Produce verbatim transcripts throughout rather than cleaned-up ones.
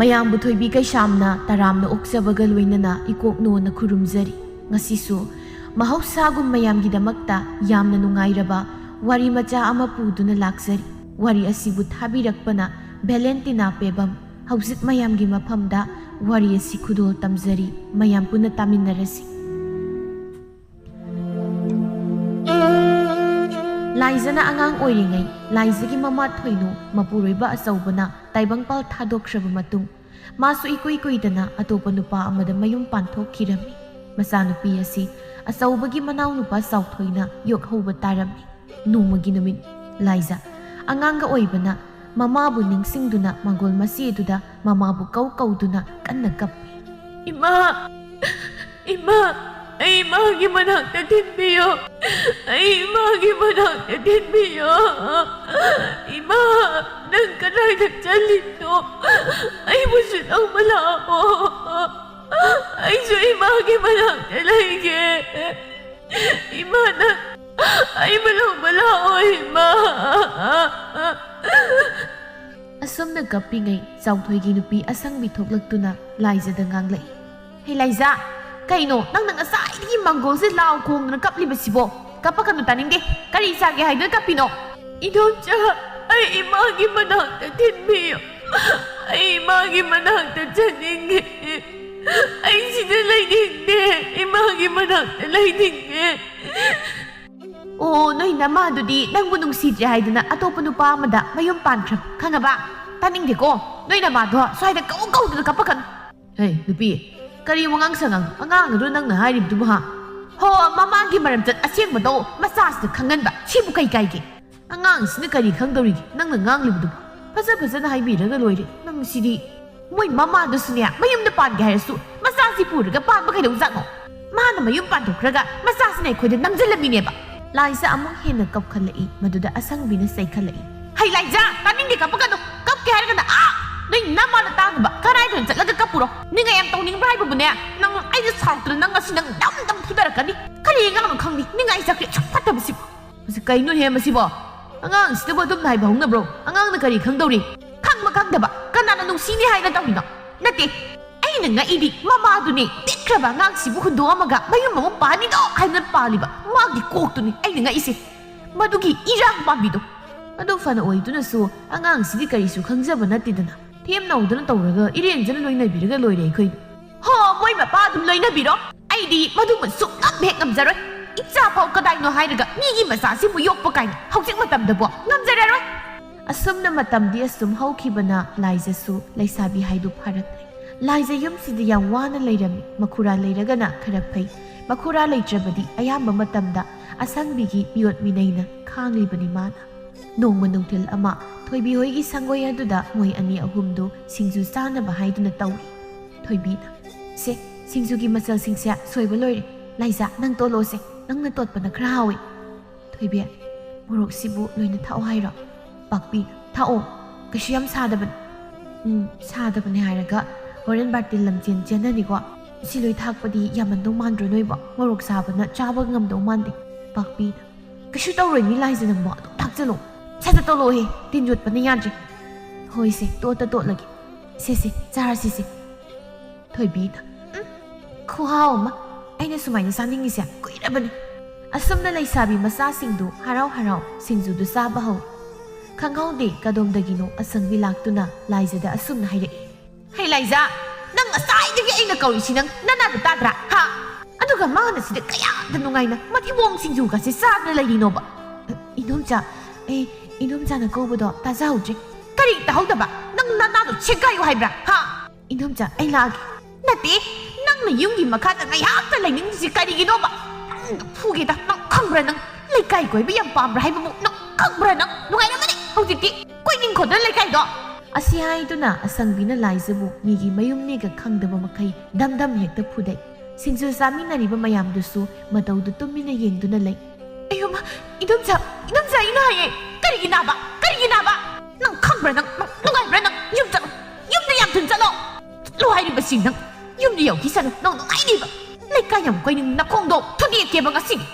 ꯃꯌꯥꯝꯕꯨ ꯊꯣꯏꯕꯤ ꯀꯩꯁꯥꯝꯅ ꯇꯔꯥꯝꯅ ꯑꯣꯛꯆꯕꯒ ꯂꯣꯏꯅꯅ ꯏꯀꯣꯛꯅꯣꯅ ꯈꯨꯔꯨꯝꯖꯔꯤ꯫ ꯉꯁꯤꯁꯨ ꯃꯍꯧꯁꯥꯒꯨꯝ ꯃꯌꯥꯝꯒꯤꯗꯃꯛꯇ ꯌꯥꯝꯅ ꯅꯨꯡꯉꯥꯏꯔꯕ ꯋꯥꯔꯤ ꯃꯆꯥ ꯑꯃ ꯄꯨꯗꯨꯅ ꯂꯥꯛꯆꯔꯤ꯫ ꯋꯥꯔꯤ ꯑꯁꯤꯕꯨ ꯊꯥꯕꯤꯔꯛꯄꯅ ꯚꯦꯂꯦꯟꯇꯤꯅꯥ ꯄꯦꯕꯝ꯫ ꯍꯧꯖꯤꯛ ꯃꯌꯥꯝꯒꯤ ꯃꯐꯝꯗ ꯋꯥꯔꯤ ꯑꯁꯤ ꯈꯨꯗꯣꯜ ꯇꯝꯖꯔꯤ꯫ ꯃꯌꯥꯝ ꯄꯨꯟꯅ ꯇꯥꯃꯤꯟꯅꯔꯁꯤ꯫ ꯂꯥꯏꯖꯅ ꯑꯉꯥꯡ ꯑꯣꯏꯔꯤꯉꯩ ꯂꯥꯏꯖꯒꯤ ꯃꯃꯥ ꯊꯣꯏꯅꯨ ꯃꯄꯨꯔꯣꯏꯕ ꯑꯆꯧꯕꯅ ꯇꯥꯏꯕꯪꯄꯥꯜ ꯊꯥꯗꯣꯛꯈ꯭ꯔꯕ ꯃꯇꯨꯡ, ꯃꯥꯁꯨ ꯏꯀꯨꯏ ꯀꯨꯏꯗꯅ ꯑꯇꯣꯞꯄ ꯅꯨꯄꯥ ꯑꯃꯗ ꯃꯌꯨꯝ ꯄꯥꯟꯊꯣꯛꯈꯤꯔꯝꯃꯤ꯫ ꯃꯆꯥꯅꯨꯄꯤ ꯑꯁꯤ ꯑꯆꯧꯕꯒꯤ ꯃꯅꯥꯎꯅꯨꯄꯥ ꯆꯥꯎꯊꯣꯏꯅ ꯌꯣꯛꯍꯧꯕ ꯇꯥꯔꯝꯃꯤ꯫ ꯅꯣꯡꯃꯒꯤ ꯅꯨꯃꯤꯠ ꯂꯥꯏꯖ ꯑꯉꯥꯡꯒ ꯑꯣꯏꯕꯅ ꯃꯃꯥꯕꯨ ꯅꯤꯡꯁꯤꯡꯗꯨꯅ ꯃꯪꯒꯣꯜ ꯃꯆꯦꯗꯨꯗ ꯃꯃꯥꯕꯨ ꯀꯧ ꯀꯧꯗꯨꯅ ꯀꯟꯅ ꯀꯞꯄꯤ꯫ "ꯏꯃꯥ! ꯏꯃꯥ! ꯑꯩ ꯏꯃꯥꯒꯤ ꯃꯅꯥꯛꯇ ꯊꯤꯟꯕꯤꯌꯣ! ꯑꯩ ꯏꯃꯥꯒꯤ ꯃꯅꯥꯛꯇ ꯊꯤꯟꯕꯤꯌꯣ! ꯏꯃꯥ! ꯅꯪ ꯀꯗꯥꯏꯗ ꯆꯠꯂꯤꯅꯣ? ꯑꯩꯕꯨꯁꯨ ꯂꯧꯕ ꯂꯥꯛꯑꯣ! ꯑꯩꯁꯨ ꯏꯃꯥꯒꯤ ꯃꯅꯥꯛꯇ ꯂꯩꯒꯦ! ꯏꯃꯥ, ꯅꯪ ꯑꯩꯕꯨ ꯂꯧꯕ ꯂꯥꯛꯑꯣ, ꯏꯃꯥ!" ꯑꯁꯨꯝꯅ ꯀꯞꯄꯤꯉꯩ ꯆꯥꯎꯊꯣꯏꯒꯤ ꯅꯨꯄꯤ ꯑꯁꯪꯕꯤ ꯊꯣꯛꯂꯛꯇꯨꯅ ꯂꯥꯏꯖꯗ ꯉꯥꯡꯂꯛꯏ꯫ "ꯍꯦ ꯂꯥꯏꯖ, ꯀꯩꯅꯣ ꯅꯪꯅ ꯉꯁꯥꯏꯗꯒꯤ ꯃꯪꯒꯣꯜꯁꯦ ꯂꯥꯎ ꯈꯣꯡꯗꯅ ꯀꯞꯂꯤꯕꯁꯤꯕꯣ? ꯀꯞꯄꯛꯀꯅꯨ, ꯇꯥꯅꯤꯡꯗꯦ꯫ ꯀꯔꯤ ꯆꯥꯒꯦ ꯍꯥꯏꯗꯨꯅ ꯀꯞꯄꯤꯅꯣ?" "ꯏꯗꯣꯝꯆꯥ, ꯑꯩ ꯏꯃꯥꯒꯤ ꯃꯅꯥꯛꯇ ꯊꯤꯟꯕꯤꯌꯨ꯫ ꯑꯩ ꯏꯃꯥꯒꯤ ꯃꯅꯥꯛꯇ ꯆꯠꯅꯤꯡꯉꯦ꯫ ꯑꯩ ꯁꯤꯗ ꯂꯩꯅꯤꯡꯗꯦ꯫ ꯏꯃꯥꯒꯤ ꯃꯅꯥꯛꯇ ꯂꯩꯅꯤꯡꯉꯦ꯫" "ꯑꯣ, ꯅꯣꯏ ꯅꯃꯥꯗꯨꯗꯤ ꯅꯪꯕꯨ ꯅꯨꯡꯁꯤꯗ꯭ꯔꯦ ꯍꯥꯏꯗꯅ ꯑꯇꯣꯞꯄ ꯅꯨꯄꯥ ꯑꯃꯗ ꯃꯌꯨꯝ ꯄꯥꯟꯈ꯭ꯔꯕ, ꯈꯪꯉꯕ? ꯇꯥꯅꯤꯡꯗꯦꯀꯣ, ꯅꯣꯏ ꯅꯃꯥꯗꯣ ꯁ꯭ꯋꯥꯏꯗ ꯀꯧ ꯀꯧꯗꯅ ꯀꯞꯄꯛꯀꯅꯨ꯫" "ꯍꯦ, ꯅꯨꯄꯤ, ꯀꯔꯤ ꯋꯥꯉꯥꯡ ꯁꯉꯥꯡ ꯑꯉꯥꯡ ꯑꯗꯨ ꯅꯪꯅ ꯍꯥꯏꯔꯤꯕꯗꯨꯕꯨ, ꯍꯥ?" "ꯍꯣ, ꯃꯃꯥꯒꯤ ꯃꯔꯝꯆꯠ ꯑꯁꯦꯡꯕꯗꯣ ꯃꯆꯥꯁꯤꯗ ꯈꯪꯍꯟꯕ, ꯁꯤꯕꯨ ꯀꯩ ꯀꯥꯏꯒꯦ? ꯑꯉꯥꯡꯁꯤꯅ ꯀꯔꯤ ꯈꯪꯗꯧꯔꯤꯒꯦ ꯅꯪꯅ ꯉꯥꯡꯂꯤꯕꯗꯨꯕꯨ? ꯐꯖ ꯐꯖꯅ ꯍꯥꯏꯕꯤꯔꯒ ꯂꯣꯏꯔꯦ꯫ ꯅꯪ ꯁꯤꯗꯤ ꯃꯣꯏ ꯃꯃꯥꯗꯨꯁꯨꯅꯦ, ꯃꯌꯨꯝꯗ ꯄꯥꯟꯒꯦ ꯍꯥꯏꯔꯁꯨ ꯃꯆꯥꯁꯤ ꯄꯨꯔꯒ ꯄꯥꯟꯕ ꯀꯩꯗꯧꯖꯥꯠꯅꯣ? ꯃꯥꯅ ꯃꯌꯨꯝ ꯄꯥꯟꯊꯣꯛꯈ꯭ꯔꯒ ꯃꯆꯥꯁꯤꯅ ꯑꯩꯈꯣꯏꯗ ꯅꯝꯁꯤꯜꯂꯝꯃꯤꯅꯦꯕ꯫" ꯂꯥꯏꯖ ꯑꯃꯨꯛ ꯍꯦꯟꯅ ꯀꯞꯈꯠꯂꯛꯏ꯫ ꯃꯗꯨꯗ ꯑꯁꯪꯕꯤꯅ ꯆꯩꯈꯠꯂꯛꯏ꯫ "ꯍꯩ ꯂꯥꯏꯖ, ꯇꯥꯅꯤꯡꯗꯦ, ꯀꯞꯄꯛꯀꯅꯨ꯫ ꯀꯞꯀꯦ ꯍꯥꯏꯔꯒꯅ ꯑꯥ ꯅꯣꯏ ꯅꯃꯥꯅ ꯇꯥꯅꯕ ꯀꯔꯥꯏꯗꯅꯣ ꯆꯠꯂꯒ ꯀꯞꯄꯨꯔꯣ? ꯅꯤꯡꯉꯥꯏ ꯌꯥꯝ ꯇꯧꯅꯤꯡꯕ꯭ꯔꯥ ꯍꯥꯏꯕꯕꯨꯅꯦ? ꯅꯪ ꯑꯩꯅ ꯁꯥꯎꯔꯛꯇꯅ ꯅꯪ ꯉꯁꯤ ꯅꯪ ꯗꯝ ꯗꯝ ꯐꯨꯗꯔꯛꯀꯅꯤ꯫ ꯀꯔꯤ ꯑꯉꯥꯡꯅꯣ ꯈꯪꯗꯦ, ꯅꯤꯡꯉꯥꯏ ꯆꯥꯛꯁꯦ ꯁꯨꯛ ꯐꯠꯇꯕꯁꯤꯕꯨ꯫ ꯃꯁꯤ ꯀꯩꯅꯣꯅꯦꯍꯦ ꯃꯁꯤꯕꯣ? ꯑꯉꯥꯡꯁꯤꯗꯕꯨ ꯑꯗꯨꯝꯅ ꯍꯥꯏꯕ ꯍꯧꯅꯕ꯭ꯔꯣ? ꯑꯉꯥꯡꯅ ꯀꯔꯤ ꯈꯪꯗꯧꯔꯤ? ꯈꯪꯕ ꯈꯪꯗꯕ ꯀꯅꯥꯅ ꯅꯨꯡꯁꯤꯅꯤ ꯍꯥꯏꯅ ꯇꯧꯔꯤꯅꯣ? ꯅꯠꯇꯦ, ꯑꯩꯅ ꯉꯛꯏꯗꯤ ꯃꯃꯥꯗꯨꯅꯦ ꯄꯤꯛꯈ꯭ꯔꯕ ꯑꯉꯥꯡꯁꯤꯕꯨ ꯍꯨꯟꯗꯣꯛꯑꯝꯃꯒ ꯃꯌꯨꯝ ꯑꯃꯨꯛ ꯄꯥꯟꯅꯤꯗꯣ ꯍꯥꯏꯗꯅ ꯄꯥꯜꯂꯤꯕ ꯃꯥꯒꯤ ꯀꯣꯛꯇꯨꯅꯤ ꯑꯩꯅ ꯉꯛꯏꯁꯦ꯫ ꯃꯗꯨꯒꯤ ꯏꯔꯥꯡ ꯄꯥꯝꯕꯤꯗꯣ꯫ ꯑꯗꯨ ꯐꯅ ꯑꯣꯏꯗꯨꯅꯁꯨ ꯑꯉꯥꯡꯁꯤꯗꯤ ꯀꯔꯤꯁꯨ ꯈꯪꯖꯕ ꯅꯠꯇꯦꯗꯅ꯫ ꯊꯦꯝ ꯅꯧꯗꯅ ꯇꯧꯔꯒ ꯏꯔꯦꯟꯖꯅ ꯂꯣꯏꯅꯕꯤꯔꯒ ꯂꯣꯏꯔꯦ ꯑꯩꯈꯣꯏꯅ꯫ ꯍꯣ, ꯃꯣꯏ ꯃꯄꯥ ꯑꯗꯨꯝ ꯂꯣꯏꯅꯕꯤꯔꯣ꯫ ꯑꯩꯗꯤ ꯃꯗꯨꯃ ꯁꯨꯛꯉꯝ ꯍꯦꯛ ꯉꯝꯖꯔꯣꯏ꯫ ꯏꯆꯥ ꯐꯥꯎ ꯀꯗꯥꯏꯅꯣ ꯍꯥꯏꯔꯒ ꯃꯤꯒꯤ ꯃꯆꯥꯁꯤꯕꯨ ꯌꯣꯛꯄ ꯀꯥꯏꯅ ꯍꯧꯖꯤꯛ ꯃꯇꯝꯗꯕꯣ ꯉꯝꯖꯔꯔꯣꯏ꯫ ꯑꯁꯨꯝꯅ ꯃꯇꯝꯗꯤ ꯑꯁꯨꯝ ꯍꯧꯈꯤꯕꯅ ꯂꯥꯏꯖꯁꯨ ꯂꯩꯁꯥꯕꯤ ꯍꯥꯏꯗꯨ ꯐꯥꯔꯛꯂꯦ꯫ ꯂꯥꯏꯖ ꯌꯨꯝꯁꯤꯗ ꯌꯥꯝ ꯋꯥꯅ ꯂꯩꯔꯝꯃꯤ꯫ ꯃꯈꯨꯔꯥ ꯂꯩꯔꯒꯅ ꯈꯔ ꯐꯩ꯫ ꯃꯈꯨꯔꯥ ꯂꯩꯇ꯭ꯔꯕꯗꯤ ꯑꯌꯥꯝꯕ ꯃꯇꯝꯗ ꯑꯁꯪꯕꯤꯒꯤ ꯃꯤꯑꯣꯠ ꯃꯤꯅꯩꯅ ꯈꯥꯡꯂꯤꯕꯅꯤ ꯃꯥꯅ꯫ ꯅꯣꯡꯃ ꯅꯨꯡꯊꯤꯜ ꯑꯃ ꯊꯣꯏꯕꯤ ꯍꯣꯏꯒꯤ ꯁꯪꯒꯣꯏ ꯑꯗꯨꯗ ꯃꯣꯏ ꯑꯅꯤ ꯑꯍꯨꯝꯗꯨ ꯁꯤꯡꯖꯨ ꯆꯥꯅꯕ ꯍꯥꯏꯗꯨꯅ ꯇꯧꯏ꯫ ꯊꯣꯏꯕꯤꯅ, "ꯁꯦ, ꯁꯤꯡꯖꯨꯒꯤ ꯃꯆꯜꯁꯤꯡꯁꯦ ꯁꯣꯏꯕ ꯂꯣꯏꯔꯦ꯫ ꯂꯥꯏꯖꯥ, ꯅꯪ ꯇꯣꯠꯂꯣꯁꯦ꯫ ꯅꯪꯅ ꯇꯣꯠꯄꯅ ꯈꯔ ꯍꯥꯎꯏ꯫" ꯊꯣꯏꯕꯤ, "ꯃꯣꯔꯣꯛꯁꯤꯕꯨ ꯂꯣꯏꯅ ꯊꯥꯛꯑꯣ ꯍꯥꯏꯔꯣ?" ꯄꯥꯛꯄꯤꯅ, "ꯊꯥꯛꯑꯣ꯫ ꯀꯩꯁꯨ ꯌꯥꯝ ꯁꯥꯗꯕꯅꯤ꯫" "ꯎꯝ, ꯁꯥꯗꯕꯅꯤ ꯍꯥꯏꯔꯒ ꯍꯣꯔꯦꯟ ꯕꯥꯔꯇꯤꯟ ꯂꯝꯖꯦꯟ ꯆꯦꯟꯅꯅꯤꯀꯣ꯫ ꯁꯤ ꯂꯣꯏ ꯊꯥꯛꯄꯗꯤ ꯌꯥꯝꯃꯟꯗꯧ ꯃꯥꯟꯗ꯭ꯔꯣ ꯅꯣꯏꯕꯣ? ꯃꯣꯔꯣꯛ ꯁꯥꯕꯅ ꯆꯥꯕ ꯉꯝꯗꯧ ꯃꯥꯟꯗꯦ꯫" ꯄꯥꯛꯄꯤꯅ, "ꯀꯩꯁꯨ ꯇꯧꯔꯣꯏ ꯃꯤ ꯂꯥꯏꯖ ꯅꯪꯕꯣ, ꯑꯗꯨꯝ ꯊꯥꯛꯆꯜꯂꯣ꯫ ꯁꯠ ꯁꯠ ꯇꯣꯠꯂꯛꯑꯣꯍꯦ, ꯇꯤꯟ ꯌꯣꯠꯄꯅ ꯌꯥꯗ꯭ꯔꯦ꯫" "ꯍꯣꯏꯁꯦ, ꯇꯣꯠꯇ ꯇꯣꯠꯂꯒꯦ꯫ ꯁꯦ ꯁꯦ, ꯆꯥꯔꯁꯤꯁꯦ꯫" ꯊꯣꯏꯕꯤꯅ, "ꯎꯝ, ꯈꯨꯍꯥꯎ ꯑꯃ꯫ ꯑꯩꯅ ꯁꯨꯃꯥꯏꯅ ꯆꯥꯅꯤꯡꯉꯤꯁꯦ ꯀꯨꯏꯔꯕꯅꯤ꯫" ꯑꯁꯨꯝꯅ ꯂꯩꯁꯥꯕꯤ ꯃꯆꯥꯁꯤꯡꯗꯨ ꯍꯔꯥꯎ ꯍꯔꯥꯎ ꯁꯤꯡꯖꯨꯗꯨ ꯆꯥꯕ ꯍꯧꯏ꯫ ꯈꯪꯍꯧꯗꯦ ꯀꯗꯣꯝꯗꯒꯤꯅꯣ ꯑꯁꯪꯕꯤ ꯂꯥꯛꯇꯨꯅ ꯂꯥꯏꯖꯗ ꯑꯁꯨꯝꯅ ꯍꯥꯏꯔꯛꯏ꯫ "ꯍꯩ ꯂꯥꯏꯖꯥ, ꯅꯪ ꯉꯁꯥꯏꯗꯒꯤ ꯑꯩꯅ ꯀꯧꯔꯤꯁꯤ ꯅꯪ ꯅꯅꯥꯗ ꯇꯥꯗ꯭ꯔꯥ? ꯍꯥ? ꯑꯗꯨꯒ ꯃꯥꯅ ꯁꯤꯗ ꯀꯌꯥꯗ ꯅꯨꯡꯉꯥꯏꯅ ꯃꯊꯤꯕꯣꯡ ꯁꯤꯡꯖꯨꯒꯁꯦ ꯆꯥꯗꯅ ꯂꯩꯔꯤꯅꯣꯕ?" "ꯏꯗꯣꯝꯆꯥ, ꯑꯩ ꯏꯗꯣꯝꯆꯥꯅ ꯀꯧꯕꯗꯣ ꯇꯥꯖꯍꯧꯗ꯭ꯔꯦ꯫" "ꯀꯔꯤ ꯇꯥꯍꯧꯗꯕ? ꯅꯪ ꯅꯅꯥꯗꯣ ꯁꯦꯒꯥꯏꯌꯨ ꯍꯥꯏꯕ꯭ꯔꯥ? ꯍꯥ?" "ꯏꯗꯣꯝꯆꯥ, ꯑꯩ ꯂꯥꯛꯑꯒꯦ꯫" "ꯅꯠꯇꯦ, ꯅꯪꯅ ꯌꯨꯝꯒꯤ ꯃꯈꯥꯗ ꯉꯥꯏꯍꯥꯛꯇ ꯂꯩꯅꯤꯡꯉꯤꯁꯤ ꯀꯔꯤꯒꯤꯅꯣꯕ? ꯅꯪ ꯐꯨꯒꯦꯗ, ꯅꯪ ꯈꯪꯕ꯭ꯔꯥ? ꯅꯪ ꯂꯩꯀꯥꯏ ꯀꯣꯏꯕ ꯌꯥꯝ ꯄꯥꯝꯕ꯭ꯔꯥ ꯍꯥꯏꯕꯕꯨ ꯅꯪ ꯈꯪꯕ꯭ꯔꯥ? ꯅꯪ ꯅꯨꯡꯉꯥꯏꯔꯝꯃꯅꯤ ꯍꯧꯖꯤꯛꯇꯤ꯫ ꯀꯣꯏꯅꯤꯡꯈꯣꯗꯅ ꯂꯩꯀꯥꯏꯗꯣ꯫" ꯑꯁꯤ ꯍꯥꯏꯗꯨꯅ ꯑꯁꯪꯕꯤꯅ ꯂꯥꯏꯖꯕꯨ ꯃꯤꯒꯤ ꯃꯌꯨꯝꯅꯤꯒ ꯈꯪꯗꯕ ꯃꯈꯩ ꯗꯝ ꯗꯝ ꯍꯦꯛꯇ ꯐꯨꯗꯩ꯫ ꯁꯤꯡꯖꯨ ꯆꯥꯃꯤꯟꯅꯔꯤꯕ ꯃꯌꯥꯝꯗꯨꯁꯨ ꯃꯇꯧꯗꯨ ꯇꯨꯃꯤꯟꯅ ꯌꯦꯡꯗꯨꯅ ꯂꯩ꯫ "ꯑꯌꯣꯃ, ꯏꯗꯣꯝꯆꯥ, ꯏꯗꯣꯝꯆꯥ, ꯑꯩꯅ ꯍꯥꯏꯌꯦ, ꯀꯔꯤꯒꯤ ꯅꯥꯕ? ꯀꯔꯤꯒꯤ ꯅꯥꯕ? ꯅꯪ ꯈꯪꯕ꯭ꯔꯥ? ꯅꯪ, ꯅꯪ ꯅꯨꯡꯉꯥꯏꯕ꯭ꯔꯥ? ꯅꯪ ꯌꯨꯝ ꯆꯠꯂꯣ꯫" ꯆꯠꯂꯣ ꯍꯥꯏꯔꯤꯕꯁꯤ ꯅꯪ꯫ ꯌꯨꯝꯗ ꯌꯧꯈꯤꯁꯅꯨ, ꯅꯪ ꯅꯨꯡꯉꯥꯏꯅꯤꯕ꯫ ꯂꯩꯀꯥꯏ ꯌꯥꯝ ꯀꯣꯏꯅꯤꯡ ꯅꯈꯣꯡꯗꯣ ꯊꯨꯗꯦꯛꯀꯦꯕ ꯉꯁꯤꯗꯤ꯫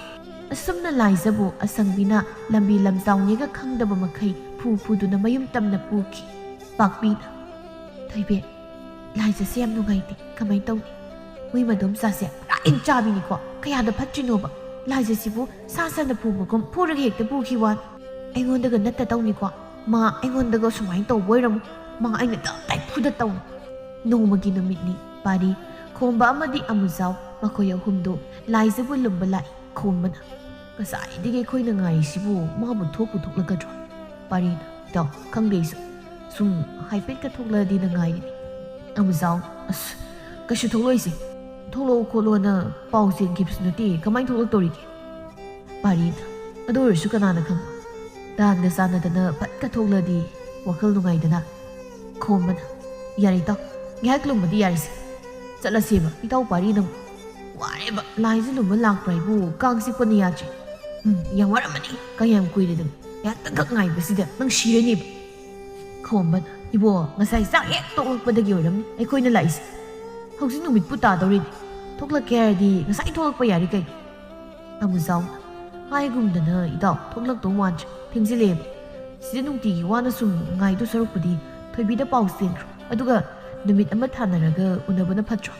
ꯑꯁꯨꯝꯅ ꯂꯥꯏꯖꯕꯨ ꯑꯁꯪꯕꯤꯅ ꯂꯝꯕꯤ ꯂꯝꯖꯥꯎꯅꯦꯒ ꯈꯪꯗꯕ ꯃꯈꯩ ꯐꯨ ꯐꯨꯗꯨꯅ ꯃꯌꯨꯝ ꯇꯝꯅ ꯄꯨꯈꯤ꯫ ꯄꯥꯛꯄꯤꯅ, "ꯊꯣꯏꯕꯤ, ꯂꯥꯏꯖꯁꯦ ꯌꯥꯝ ꯅꯨꯡꯉꯥꯏꯇꯦ, ꯀꯃꯥꯏ ꯇꯧꯅꯤ? ꯃꯣꯏ ꯃꯗꯣꯝꯆꯥꯁꯦ ꯄꯨꯔꯥ ꯏꯟ ꯆꯥꯕꯤꯅꯤꯀꯣ, ꯀꯌꯥꯗ ꯐꯠꯇ꯭ꯔꯤꯅꯣꯕ꯫ ꯂꯥꯏꯖꯁꯤꯕꯨ ꯁꯥ ꯁꯟꯅ ꯐꯨꯕꯒꯨꯝ ꯐꯨꯔꯒ ꯍꯦꯛꯇ ꯄꯨꯈꯤ ꯋꯥꯅꯤ꯫ ꯑꯩꯉꯣꯟꯗꯒ ꯅꯠꯇ ꯇꯧꯅꯤꯀꯣ, ꯃꯥ ꯑꯩꯉꯣꯟꯗꯒ ꯁꯨꯃꯥꯏꯅ ꯇꯧꯕ ꯑꯣꯏꯔꯝꯃꯣ, ꯃꯥ ꯑꯩꯅ ꯇꯞ ꯇꯥꯏ ꯐꯨꯗ ꯇꯧꯅꯤ꯫" ꯅꯣꯡꯃꯒꯤ ꯅꯨꯃꯤꯠꯅꯤ꯫ ꯄꯥꯔꯤ, ꯈꯣꯝꯕ ꯑꯃꯗꯤ ꯑꯃꯨꯖꯥꯎ ꯃꯈꯣꯏ ꯑꯍꯨꯝꯗꯨ ꯂꯥꯏꯖꯕꯨ ꯂꯨꯝꯕ ꯂꯥꯛꯏ꯫ ꯈꯣꯝꯕꯅ, "ꯉꯁꯥꯏꯗꯒꯤ ꯑꯩꯈꯣꯏꯅ ꯉꯥꯏꯔꯤꯁꯤꯕꯨ ꯃꯥꯕꯨ ꯊꯣꯛꯄꯨ ꯊꯣꯛꯂꯛꯀꯗ꯭ꯔꯣ?" ꯄꯥꯔꯤꯅ, "ꯏꯇꯥꯎ, ꯈꯪꯗꯦ ꯑꯩꯁꯨ꯫ ꯁꯨꯝ ꯍꯥꯏꯐꯦꯠꯀ ꯊꯣꯛꯂꯛꯑꯗꯤꯅ ꯉꯥꯏꯔꯤꯅꯤ꯫" ꯑꯃꯨꯖꯥꯎ, "ꯑꯁ, ꯀꯩꯁꯨ ꯊꯣꯛꯂꯛꯑꯣꯏꯁꯦ꯫ ꯊꯣꯛꯂꯛꯑꯣ ꯈꯣꯠꯂꯣꯅ ꯄꯥꯎ ꯆꯦꯟꯈꯤꯕꯁꯨ ꯅꯠꯇꯦ, ꯀꯃꯥꯏꯅ ꯊꯣꯛꯂꯛꯇꯧꯔꯤꯒꯦ?" ꯄꯥꯔꯤꯅ, "ꯑꯗꯨ ꯑꯣꯏꯔꯁꯨ ꯀꯅꯥꯅ ꯈꯪꯕ? ꯇꯥꯟꯒ ꯆꯥꯟꯅꯗꯅ ꯐꯠꯀ ꯊꯣꯛꯂꯗꯤ ꯋꯥꯈꯜ ꯅꯨꯡꯉꯥꯏꯗꯅ꯫" ꯈꯣꯝꯕꯅ, "ꯌꯥꯔꯦ ꯏꯇꯥꯎ, ꯉꯥꯏꯍꯥꯛ ꯂꯨꯝꯕꯗꯤ ꯌꯥꯔꯤꯁꯦ꯫ ꯆꯠꯂꯁꯦꯕ, ꯏꯇꯥꯎ ꯄꯥꯔꯤꯅ ꯑꯃꯨꯛ ꯋꯥꯔꯦꯕ, ꯂꯥꯏꯁꯨ ꯂꯨꯝꯕ ꯂꯥꯛꯄ꯭ꯔꯥ ꯍꯥꯏꯕꯨ ꯀꯥꯡ ꯆꯤꯛꯄꯅ ꯌꯥꯗ꯭ꯔꯦ꯫ ꯎꯝ, ꯌꯥꯝ ꯋꯥꯔꯝꯃꯅꯤ, ꯀꯌꯥꯝ ꯀꯨꯏꯔꯦꯗꯅ, ꯉꯥꯏꯍꯥꯛꯇꯪꯈꯛ ꯉꯥꯏꯕꯁꯤꯗ ꯅꯪ ꯁꯤꯔꯅꯦꯕ꯫" ꯈꯣꯝꯕꯅ, "ꯏꯕꯣ, ꯉꯁꯥꯏ ꯆꯥꯛ ꯍꯦꯛ ꯇꯣꯛꯂꯛꯄꯗꯒꯤ ꯑꯣꯏꯔꯝꯅꯤ ꯑꯩꯈꯣꯏꯅ ꯂꯥꯛꯏꯁꯦ꯫ ꯍꯧꯖꯤꯛ ꯅꯨꯃꯤꯠꯄꯨ ꯇꯥꯗꯧꯔꯤꯅꯦ꯫ ꯊꯣꯛꯂꯛꯀꯦ ꯍꯥꯏꯔꯗꯤ ꯉꯁꯥꯏ ꯊꯣꯛꯂꯛꯄ ꯌꯥꯔꯦ ꯀꯩꯅꯣ꯫" ꯑꯃꯨꯖꯥꯎꯅ, "ꯍꯥꯏꯒꯨꯝꯗꯅ ꯏꯇꯥꯎ, ꯊꯣꯛꯂꯛꯇꯧ ꯃꯥꯟꯗ꯭ꯔꯦ, ꯊꯦꯡꯖꯤꯜꯂꯛꯑꯦꯕ꯫ ꯁꯤꯗ ꯅꯨꯡꯇꯤꯒꯤ ꯋꯥꯅ ꯁꯨꯝ ꯉꯥꯏꯗꯧ ꯁꯔꯨꯛꯄꯨꯗꯤ ꯊꯣꯏꯕꯤꯗ ꯄꯥꯎ ꯆꯦꯟꯈ꯭ꯔꯣ, ꯑꯗꯨꯒ ꯅꯨꯃꯤꯠ ꯑꯃ ꯊꯥꯅꯔꯒ ꯎꯅꯕꯅ ꯐꯠꯇ꯭ꯔꯣ?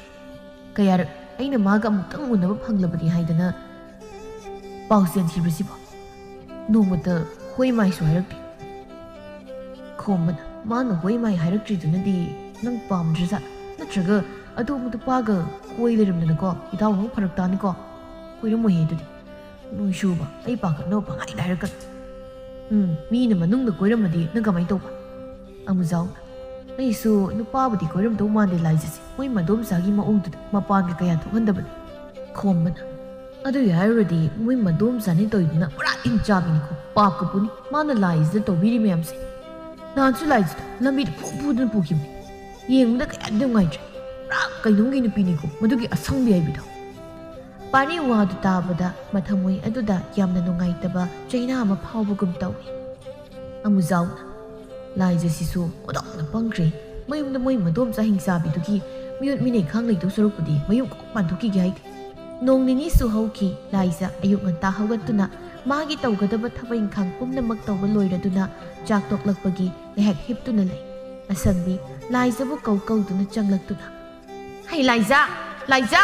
ꯀꯌꯥꯔꯛ ꯑꯩꯅ ꯃꯥꯒ ꯑꯃꯨꯛꯇꯪ ꯎꯅꯕ ꯐꯪꯂꯕꯅꯤ ꯍꯥꯏꯗꯅ ꯄꯥꯎ ꯆꯦꯟꯈꯤꯕꯁꯤꯕꯣ? ꯅꯣꯡꯃꯇ ꯍꯣꯏ ꯃꯥꯏꯁꯨ ꯍꯥꯏꯔꯛꯇꯦ꯫" ꯈꯣꯝꯕꯅ, "ꯃꯥꯅ ꯍꯣꯏ ꯃꯥꯏ ꯍꯥꯏꯔꯛꯇ꯭ꯔꯤꯗꯨꯅꯗꯤ ꯅꯪ ꯄꯥꯝꯗ꯭ꯔꯖꯥꯠ? ꯅꯠꯇ꯭ꯔꯒ ꯑꯇꯣꯞꯄ ꯅꯨꯄꯥꯒ ꯀꯣꯏ ꯂꯩꯔꯝꯗꯅꯀꯣ ꯏꯇꯥꯎ ꯑꯃꯨꯛ ꯐꯔꯛ ꯇꯥꯅꯤꯀꯣ? ꯀꯣꯏꯔꯝꯃꯣꯏꯍꯦ ꯑꯗꯨꯗꯤ꯫ ꯅꯣꯏꯁꯨꯕ, ꯑꯩ ꯄꯥꯈꯠꯅꯕ ꯄꯪꯍꯥꯏꯗ ꯍꯥꯏꯔꯛꯀꯅꯨ꯫ ꯎꯝ, ꯃꯤꯅ ꯃꯅꯨꯡꯗ ꯀꯣꯏꯔꯝꯃꯗꯤ ꯅꯪ ꯀꯃꯥꯏꯅ ꯇꯧꯕ?" ꯑꯃꯨꯖꯥꯎꯅ, "ꯑꯩꯁꯨ ꯅꯨꯄꯥꯕꯨꯗꯤ ꯀꯣꯏꯔꯝꯗꯧ ꯃꯥꯟꯗꯦ ꯂꯥꯏꯖꯁꯦ, ꯃꯣꯏ ꯃꯗꯣꯝꯆꯥꯒꯤ ꯃꯑꯣꯡꯗꯨꯗ ꯃꯄꯥꯟꯒ ꯀꯌꯥ ꯊꯣꯛꯍꯟꯗꯕꯅꯤ꯫" ꯈꯣꯝꯕꯅ, "ꯑꯗꯨꯒꯤ ꯍꯥꯏꯔꯨꯔꯗꯤ ꯃꯣꯏ ꯃꯗꯣꯝꯆꯥꯅꯤ ꯇꯧꯔꯤꯗꯨꯅ ꯄꯨꯔꯥ ꯏꯟ ꯆꯥꯕꯤꯅꯤꯀꯣ, ꯄꯥꯞꯀ ꯄꯨꯅꯤ꯫ ꯃꯥꯅ ꯂꯥꯏꯁꯤꯗ ꯇꯧꯕꯤꯔꯤ ꯃꯌꯥꯝꯁꯦ꯫ ꯅꯍꯥꯟꯁꯨ ꯂꯥꯏꯁꯤꯗ ꯂꯝꯕꯤꯗ ꯐꯨ ꯐꯨꯗꯅ ꯄꯨꯈꯤꯕꯅꯤ꯫ ꯌꯦꯡꯕꯗ ꯀꯌꯥꯗꯤ ꯅꯨꯡꯉꯥꯏꯇ꯭ꯔꯦ꯫ ꯄꯨꯔꯥ ꯀꯩꯅꯣꯝꯒꯤ ꯅꯨꯄꯤꯅꯤꯀꯣ ꯃꯗꯨꯒꯤ ꯑꯁꯪꯕꯤ ꯍꯥꯏꯕꯤꯗꯣ꯫" ꯄꯥꯔꯤ ꯋꯥꯗꯨ ꯇꯥꯕꯗ ꯃꯊꯃꯣꯏ ꯑꯗꯨꯗ ꯌꯥꯝꯅ ꯅꯨꯡꯉꯥꯏꯇꯕ ꯆꯩꯅꯥ ꯑꯃ ꯐꯥꯎꯕꯒꯨꯝ ꯇꯧꯏ꯫ ꯑꯃꯨꯖꯥꯎꯅ, "ꯂꯥꯏꯖꯁꯤꯁꯨ ꯑꯣꯟꯊꯣꯛꯅ ꯄꯪꯈ꯭ꯔꯦ꯫ ꯃꯌꯨꯝꯗ ꯃꯣꯏ ꯃꯗꯣꯝꯆꯥ ꯍꯤꯡꯆꯥꯕꯤꯗꯨꯒꯤ ꯃꯤꯑꯣꯠ ꯃꯤꯅꯩ ꯈꯥꯡ ꯂꯩꯗꯧ ꯁꯔꯨꯛꯄꯨꯗꯤ ꯃꯌꯨꯝ ꯀꯣꯛ ꯄꯥꯟꯊꯣꯛꯈꯤꯒꯦ ꯍꯥꯏꯗꯦ꯫ ꯅꯣꯡ ꯅꯤꯅꯤ ꯁꯨꯍꯧꯈꯤ꯫ ꯂꯥꯏꯖ ꯑꯌꯨꯛ ꯉꯟꯇꯥ ꯍꯧꯒꯠꯇꯨꯅ ꯃꯥꯒꯤ ꯇꯧꯒꯗꯕ ꯊꯕꯛ ꯏꯪꯈꯥꯡ ꯄꯨꯝꯅꯃꯛ ꯇꯧꯕ ꯂꯣꯏꯔꯗꯨꯅ ꯆꯥꯛ ꯇꯣꯛꯂꯛꯄꯒꯤ ꯉꯥꯏꯍꯥꯛ ꯍꯤꯞꯇꯨꯅ ꯂꯩ꯫ ꯑꯁꯪꯕꯤ ꯂꯥꯏꯖꯕꯨ ꯀꯧ ꯀꯧꯗꯨꯅ ꯆꯪꯂꯛꯇꯨꯅ, "ꯍꯩ ꯂꯥꯏꯖ, ꯂꯥꯏꯖ,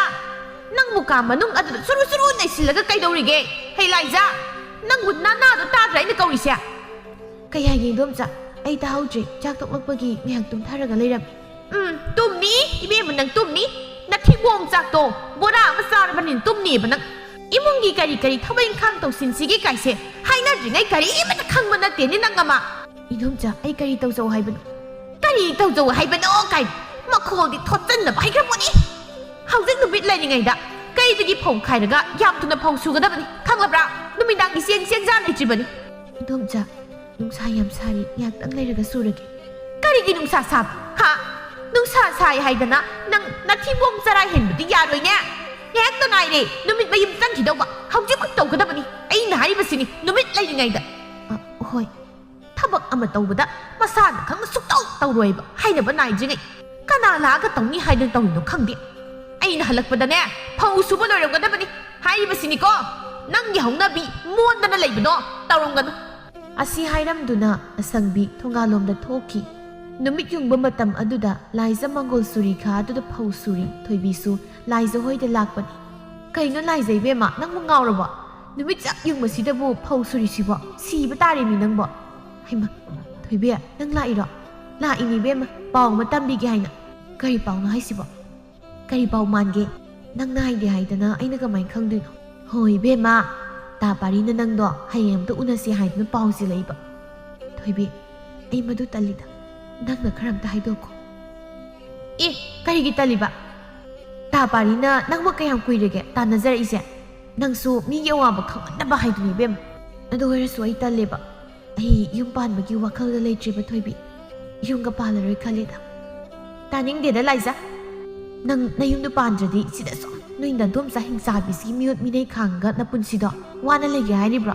ꯅꯪꯕꯨ ꯀꯥ ꯃꯅꯨꯡ ꯑꯗꯨꯗ ꯆꯨꯔꯨ ꯆꯨꯔꯨ ꯅꯩꯁꯤꯜꯂꯒ ꯀꯩꯗꯧꯔꯤꯒꯦ? ꯍꯩ ꯂꯥꯏꯖ, ꯅꯪꯕꯨ ꯅꯅꯥꯗꯣ ꯇꯥꯗ꯭ꯔꯥ ꯑꯩꯅ ꯀꯧꯔꯤꯁꯦ?" "ꯀꯩ ꯍꯥꯏꯒꯦ ꯏꯗꯣꯝꯆꯥ? ꯑꯩ ꯇꯥꯍꯧꯗ꯭ꯔꯦ꯫ ꯆꯥꯛ ꯇꯣꯛꯂꯛꯄꯒꯤ ꯉꯥꯏꯍꯥꯛ ꯇꯨꯝꯊꯔꯒ ꯂꯩꯔꯝꯃꯤ꯫" "ꯎꯝ, ꯇꯨꯝꯅꯤ ꯏꯕꯦꯝꯃ, ꯅꯪ ꯇꯨꯝꯅꯤ꯫ ꯅꯊꯤꯕꯣꯡ ꯆꯥꯛꯇꯣ ꯕꯣꯔꯥ ꯑꯃ ꯆꯥꯔꯕꯅꯤꯅ ꯇꯨꯝꯅꯤꯕ ꯅꯪ꯫ ꯏꯃꯨꯡꯒꯤ ꯀꯔꯤ ꯀꯔꯤ ꯊꯕꯛ ꯏꯪꯈꯥꯡ ꯇꯧꯁꯤꯟꯁꯤꯒꯦ ꯀꯥꯏꯁꯦ ꯍꯥꯏꯅꯗ꯭ꯔꯤꯉꯩ ꯀꯔꯤꯃꯠꯇ ꯈꯪꯕ ꯅꯠꯇꯦꯅꯦ ꯅꯪ ꯑꯃ꯫" "ꯏꯗꯣꯝꯆꯥ, ꯑꯩ ꯀꯔꯤ ꯇꯧꯖꯧ ꯍꯥꯏꯕꯅꯣ?" "ꯀꯔꯤ ꯇꯧꯖꯧ ꯍꯥꯏꯕꯅꯣ ꯀꯥꯏ, ꯃꯈꯣꯜꯗꯤ ꯊꯣꯠꯆꯟꯗꯕ ꯍꯩꯈ꯭ꯔꯄꯣꯠꯅꯤ꯫ ꯍꯧꯖꯤꯛ ꯅꯨꯃꯤꯠ ꯂꯩꯔꯤꯉꯩꯗ ꯀꯩꯗꯒꯤ ꯐꯧ ꯈꯥꯏꯔꯒ ꯌꯥꯝ ꯊꯨꯅ ꯐꯧ ꯁꯨꯒꯗꯕꯅꯤ, ꯈꯪꯂꯕ꯭ꯔꯥ? ꯅꯨꯃꯤꯗꯥꯡꯒꯤ ꯆꯦꯡ ꯆꯦꯡꯖꯥ ꯂꯩꯇ꯭ꯔꯤꯕꯅꯤ꯫" "ꯏꯗꯣꯝꯆꯥ, ꯅꯨꯡꯁꯥ ꯌꯥꯝ ꯁꯥꯔꯤ, ꯉꯥꯏꯍꯥꯛꯇꯪ ꯂꯩꯔꯒ ꯁꯨꯔꯒꯦ꯫" "ꯀꯔꯤꯒꯤ ꯅꯨꯡꯁꯥ ꯁꯥꯕ? ꯍꯥ? ꯅꯨꯡꯁꯥ ꯁꯥꯏ ꯍꯥꯏꯗꯅ ꯅꯪ ꯅꯊꯤꯕꯣꯡ ꯆꯔꯥ ꯍꯦꯟꯕꯗꯤ ꯌꯥꯔꯣꯏꯅꯦ꯫ ꯉꯥꯏꯍꯥꯛꯇ ꯉꯥꯏꯔꯦ ꯅꯨꯃꯤꯠ ꯃꯌꯨꯝ ꯆꯪꯈꯤꯗꯧꯕ꯫ ꯍꯧꯖꯤꯛꯃꯛ ꯇꯧꯒꯗꯕꯅꯤ꯫ ꯑꯩꯅ ꯍꯥꯏꯔꯤꯕꯁꯤꯅꯤ, ꯅꯨꯃꯤꯠ ꯂꯩꯔꯤꯉꯩꯗ꯫" "ꯑ, ꯍꯣꯏ꯫" ꯊꯕꯛ ꯑꯃ ꯇꯧꯕꯗ ꯃꯁꯥꯅ ꯈꯪꯅ ꯁꯨꯛꯇꯧ ꯇꯧꯔꯣꯏꯕ ꯍꯥꯏꯅꯕ ꯅꯥꯏꯗ꯭ꯔꯤꯉꯩ ꯀꯅꯥ ꯂꯥꯛꯑꯒ ꯇꯧꯅꯤ ꯍꯥꯏꯗꯅ ꯇꯧꯔꯤꯅꯣ ꯈꯪꯗꯦ꯫ ꯑꯩꯅ ꯍꯜꯂꯛꯄꯗꯅꯦ ꯐꯧ ꯁꯨꯕ ꯂꯣꯏꯔꯝꯒꯗꯕꯅꯤ ꯍꯥꯏꯔꯤꯕꯁꯤꯅꯤꯀꯣ꯫ ꯅꯪꯒꯤ ꯍꯧꯅꯕꯤ ꯃꯣꯟꯗꯅ ꯂꯩꯕꯗꯣ ꯇꯧꯔꯝꯒꯅꯨ꯫ ꯑꯁꯤ ꯍꯥꯏꯔꯝꯗꯨꯅ ꯑꯁꯪꯕꯤ ꯊꯣꯡꯒꯥꯜꯂꯣꯝꯗ ꯊꯣꯛꯈꯤ꯫ ꯅꯨꯃꯤꯠ ꯌꯨꯡꯕ ꯃꯇꯝ ꯑꯗꯨꯗ ꯂꯥꯏꯖ ꯃꯪꯒꯣꯜ ꯁꯨꯔꯤ ꯈꯥ ꯑꯗꯨꯗ ꯐꯧ ꯁꯨꯔꯤ꯫ ꯊꯣꯏꯕꯤꯁꯨ ꯂꯥꯏꯖ ꯍꯣꯏꯗ ꯂꯥꯛꯄꯅꯤ꯫ "ꯀꯩꯅꯣ ꯂꯥꯏꯖ ꯏꯕꯦꯝꯃ, ꯅꯪꯕꯨ ꯉꯥꯎꯔꯕꯣ? ꯅꯨꯃꯤꯠ ꯆꯞ ꯌꯨꯡꯕꯁꯤꯗꯕꯨ ꯐꯧ ꯁꯨꯔꯤꯁꯤꯕꯣ? ꯁꯤꯕ ꯇꯥꯔꯦꯃꯤ ꯅꯪꯕꯣ꯫" "ꯍꯩꯃ, ꯊꯣꯏꯕꯤ, ꯅꯪ ꯂꯥꯛꯏꯔꯣ?" "ꯂꯥꯛꯏꯅꯤ ꯏꯕꯦꯝꯃ, ꯄꯥꯎ ꯑꯃ ꯇꯝꯕꯤꯒꯦ ꯍꯥꯏꯅ꯫" "ꯀꯔꯤ ꯄꯥꯎꯅꯣ ꯍꯥꯏꯁꯤꯕꯣ? ꯀꯔꯤ ꯄꯥꯎ ꯃꯥꯟꯒꯦ?" "ꯅꯪꯅ ꯍꯥꯏꯗꯦ ꯍꯥꯏꯗꯅ ꯑꯩꯅ ꯀꯃꯥꯏꯅ ꯈꯪꯗꯣꯏꯅꯣ?" "ꯍꯣꯏ ꯏꯕꯦꯝꯃ, ꯇꯥ ꯄꯥꯔꯤꯅ ꯅꯪꯗꯣ ꯍꯌꯦꯡ ꯑꯝꯇ ꯎꯅꯁꯤ ꯍꯥꯏꯗꯅ ꯄꯥꯎ ꯆꯦꯜꯂꯛꯏꯕ꯫" "ꯊꯣꯏꯕꯤ, ꯑꯩ ꯃꯗꯨ ꯇꯜꯂꯤꯗ꯫ ꯅꯪꯅ ꯈꯔ ꯑꯝꯇ ꯍꯥꯏꯗꯣꯛꯈꯣ꯫" "ꯑꯦ, ꯀꯔꯤꯒꯤ ꯇꯜꯂꯤꯕ? ꯇꯥ ꯄꯥꯔꯤꯅ ꯅꯪꯕꯨ ꯀꯌꯥꯝ ꯀꯨꯏꯔꯒꯦ ꯇꯥꯟꯅꯖꯔꯛꯏꯁꯦ? ꯅꯪꯁꯨ ꯃꯤꯒꯤ ꯑꯋꯥꯕ ꯈꯪꯃꯟꯗꯕ ꯍꯥꯏꯗꯨꯅꯤ ꯏꯕꯦꯝꯃ꯫ ꯑꯗꯨ ꯑꯣꯏꯔꯁꯨ ꯑꯩ ꯇꯜꯂꯦꯕ꯫ ꯑꯩ ꯌꯨꯝ ꯄꯥꯟꯕꯒꯤ ꯋꯥꯈꯜꯗ ꯂꯩꯇ꯭ꯔꯦꯕ ꯊꯣꯏꯕꯤ꯫ ꯌꯨꯝꯒ ꯄꯥꯜꯂꯔꯣꯏ ꯈꯜꯂꯦꯗ꯫" "ꯇꯥꯅꯤꯡꯗꯦꯗ ꯂꯥꯏꯖ꯫ ꯅꯪ ꯅꯌꯨꯝꯗ ꯄꯥꯟꯗ꯭ꯔꯗꯤ ꯁꯤꯗ ꯁꯨꯝ ꯅꯣꯏ ꯅꯗꯣꯝꯆꯥ ꯍꯤꯡꯆꯥꯕꯤꯁꯤꯒꯤ ꯃꯤꯑꯣꯠ ꯃꯤꯅꯩ ꯈꯥꯡꯉꯒ ꯅꯄꯨꯟꯁꯤꯗꯣ ꯋꯥꯅ ꯂꯩꯒꯦ ꯍꯥꯏꯔꯤꯕ꯭ꯔꯣ?"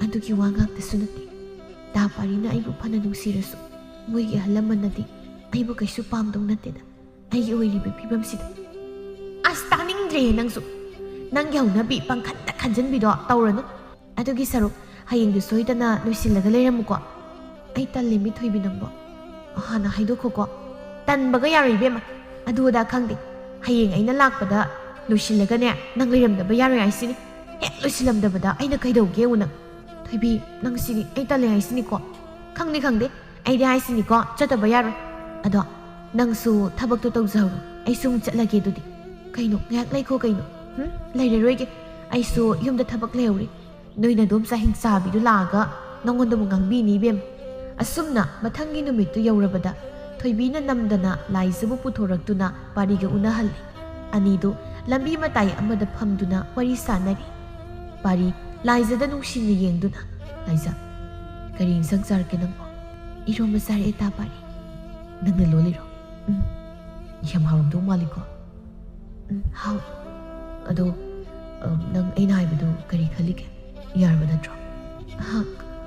"ꯑꯗꯨꯒꯤ ꯋꯥ ꯉꯥꯛꯇꯁꯨ ꯅꯠꯇꯦ꯫ ꯇꯥ ꯄꯥꯔꯤꯅ ꯑꯩꯕꯨ ꯐꯅ ꯅꯨꯡꯁꯤꯔꯁꯨ ꯃꯣꯏꯒꯤ ꯑꯍꯜ ꯂꯃꯟꯅꯗꯤ ꯑꯩꯕꯨ ꯀꯩꯁꯨ ꯄꯥꯝꯗꯧ ꯅꯠꯇꯦꯗ, ꯑꯩꯒꯤ ꯑꯣꯏꯔꯤꯕ ꯐꯤꯕꯝꯁꯤꯗ꯫ ꯑꯁ, ꯇꯥꯅꯤꯡꯗ꯭ꯔꯦꯍꯦ ꯅꯪꯁꯨ꯫ ꯅꯪꯒꯤ ꯍꯧꯅꯕꯤ ꯄꯪꯈꯟꯗ ꯈꯟꯖꯟꯕꯤꯗꯣ ꯇꯧꯔꯅꯨ꯫ ꯑꯗꯨꯒꯤ ꯁꯔꯨꯛ ꯍꯌꯦꯡꯗꯨ ꯁꯣꯏꯗꯅ ꯂꯣꯏꯁꯤꯜꯂꯒ ꯂꯩꯔꯝꯃꯨꯀꯣ꯫ ꯑꯩ ꯇꯜꯂꯦ ꯃꯤ ꯊꯣꯏꯕꯤ ꯅꯪꯕꯣ꯫ ꯍꯥꯟꯅ ꯍꯥꯏꯗꯣꯛꯈꯣꯀꯣ꯫ ꯇꯟꯕꯒ ꯌꯥꯔꯣꯏ ꯏꯕꯦꯝꯃ꯫ ꯑꯗꯨ ꯑꯗꯥ ꯈꯪꯗꯦ꯫ ꯍꯌꯦꯡ ꯑꯩꯅ ꯂꯥꯛꯄꯗ ꯂꯣꯏꯁꯤꯜꯂꯒꯅꯦ ꯅꯪ ꯂꯩꯔꯝꯗꯕ ꯌꯥꯔꯣꯏ ꯍꯥꯏꯁꯤꯅꯤ꯫ ꯍꯦꯛ ꯂꯣꯏꯁꯤꯜꯂꯝꯗꯕꯗ ꯑꯩꯅ ꯀꯩꯗꯧꯒꯦ ꯌꯦꯡꯉꯨ ꯅꯪ꯫ ꯊꯣꯏꯕꯤ, ꯅꯪ ꯁꯤꯗꯤ ꯑꯩ ꯇꯜꯂꯦ ꯍꯥꯏꯁꯤꯅꯤꯀꯣ꯫ ꯈꯪꯗꯦ ꯈꯪꯗꯦ꯫ ꯑꯩꯗꯤ ꯍꯥꯏꯁꯤꯅꯤꯀꯣ, ꯆꯠꯇꯕ ꯌꯥꯔꯣꯏ꯫ ꯑꯗꯣ ꯅꯪꯁꯨ ꯊꯕꯛꯇꯣ ꯇꯧꯖꯍꯧꯔꯣ꯫ ꯑꯩꯁꯨ ꯑꯃꯨꯛ ꯆꯠꯂꯒꯦ ꯑꯗꯨꯗꯤ꯫ ꯀꯩꯅꯣ, ꯉꯥꯏꯍꯥꯛ ꯂꯩꯈꯣ ꯀꯩꯅꯣ꯫ ꯍꯨꯝ? ꯂꯩꯔꯔꯣꯏꯒꯦ꯫ ꯑꯩꯁꯨ ꯌꯨꯝꯗ ꯊꯕꯛ ꯂꯩꯍꯧꯔꯤ꯫ ꯅꯣꯏ ꯅꯗꯣꯝꯆꯥ ꯍꯤꯡꯆꯥꯕꯤꯗꯨ ꯂꯥꯛꯑꯒ ꯅꯉꯣꯟꯗꯕꯨ ꯉꯥꯡꯕꯤꯅꯤ ꯏꯕꯦꯝ꯫ ꯑꯁꯨꯝꯅ ꯃꯊꯪꯒꯤ ꯅꯨꯃꯤꯠꯇꯨ ꯌꯧꯔꯕꯗ ꯊꯣꯏꯕꯤꯅ ꯅꯝꯗꯅ ꯂꯥꯏꯖꯕꯨ ꯄꯨꯊꯣꯔꯛꯇꯨꯅ ꯄꯥꯔꯤꯒ ꯎꯅꯍꯜꯂꯤ꯫ ꯑꯅꯤꯗꯨ ꯂꯝꯕꯤ ꯃꯇꯥꯏ ꯑꯃꯗ ꯐꯝꯗꯨꯅ ꯋꯥꯔꯤ ꯁꯥꯟꯅꯔꯤ꯫ ꯄꯥꯔꯤ ꯂꯥꯏꯖꯗ ꯅꯨꯡꯁꯤꯅ ꯌꯦꯡꯗꯨꯅ, "ꯂꯥꯏꯖ, ꯀꯔꯤ ꯏꯟꯁꯥꯡ ꯆꯥꯔꯛꯀꯦ ꯅꯪꯕꯣ?" "ꯏꯔꯣꯝꯕ ꯆꯥꯔꯛꯑꯦ ꯇꯥ ꯄꯥꯔꯤ꯫ ꯅꯪꯅ ꯂꯣꯜꯂꯤꯔꯣ? ꯎꯝ, ꯌꯥꯝ ꯍꯥꯎꯔꯝꯗꯧ ꯃꯥꯜꯂꯤꯀꯣ?" "ꯎꯝ, ꯍꯥꯎ꯫ ꯑꯗꯣ, ꯑ, ꯅꯪ ꯑꯩꯅ ꯍꯥꯏꯕꯗꯨ ꯀꯔꯤ ꯈꯜꯂꯤꯒꯦ? ꯌꯥꯔꯕ ꯅꯠꯇ꯭ꯔꯣ?" "ꯍꯥ?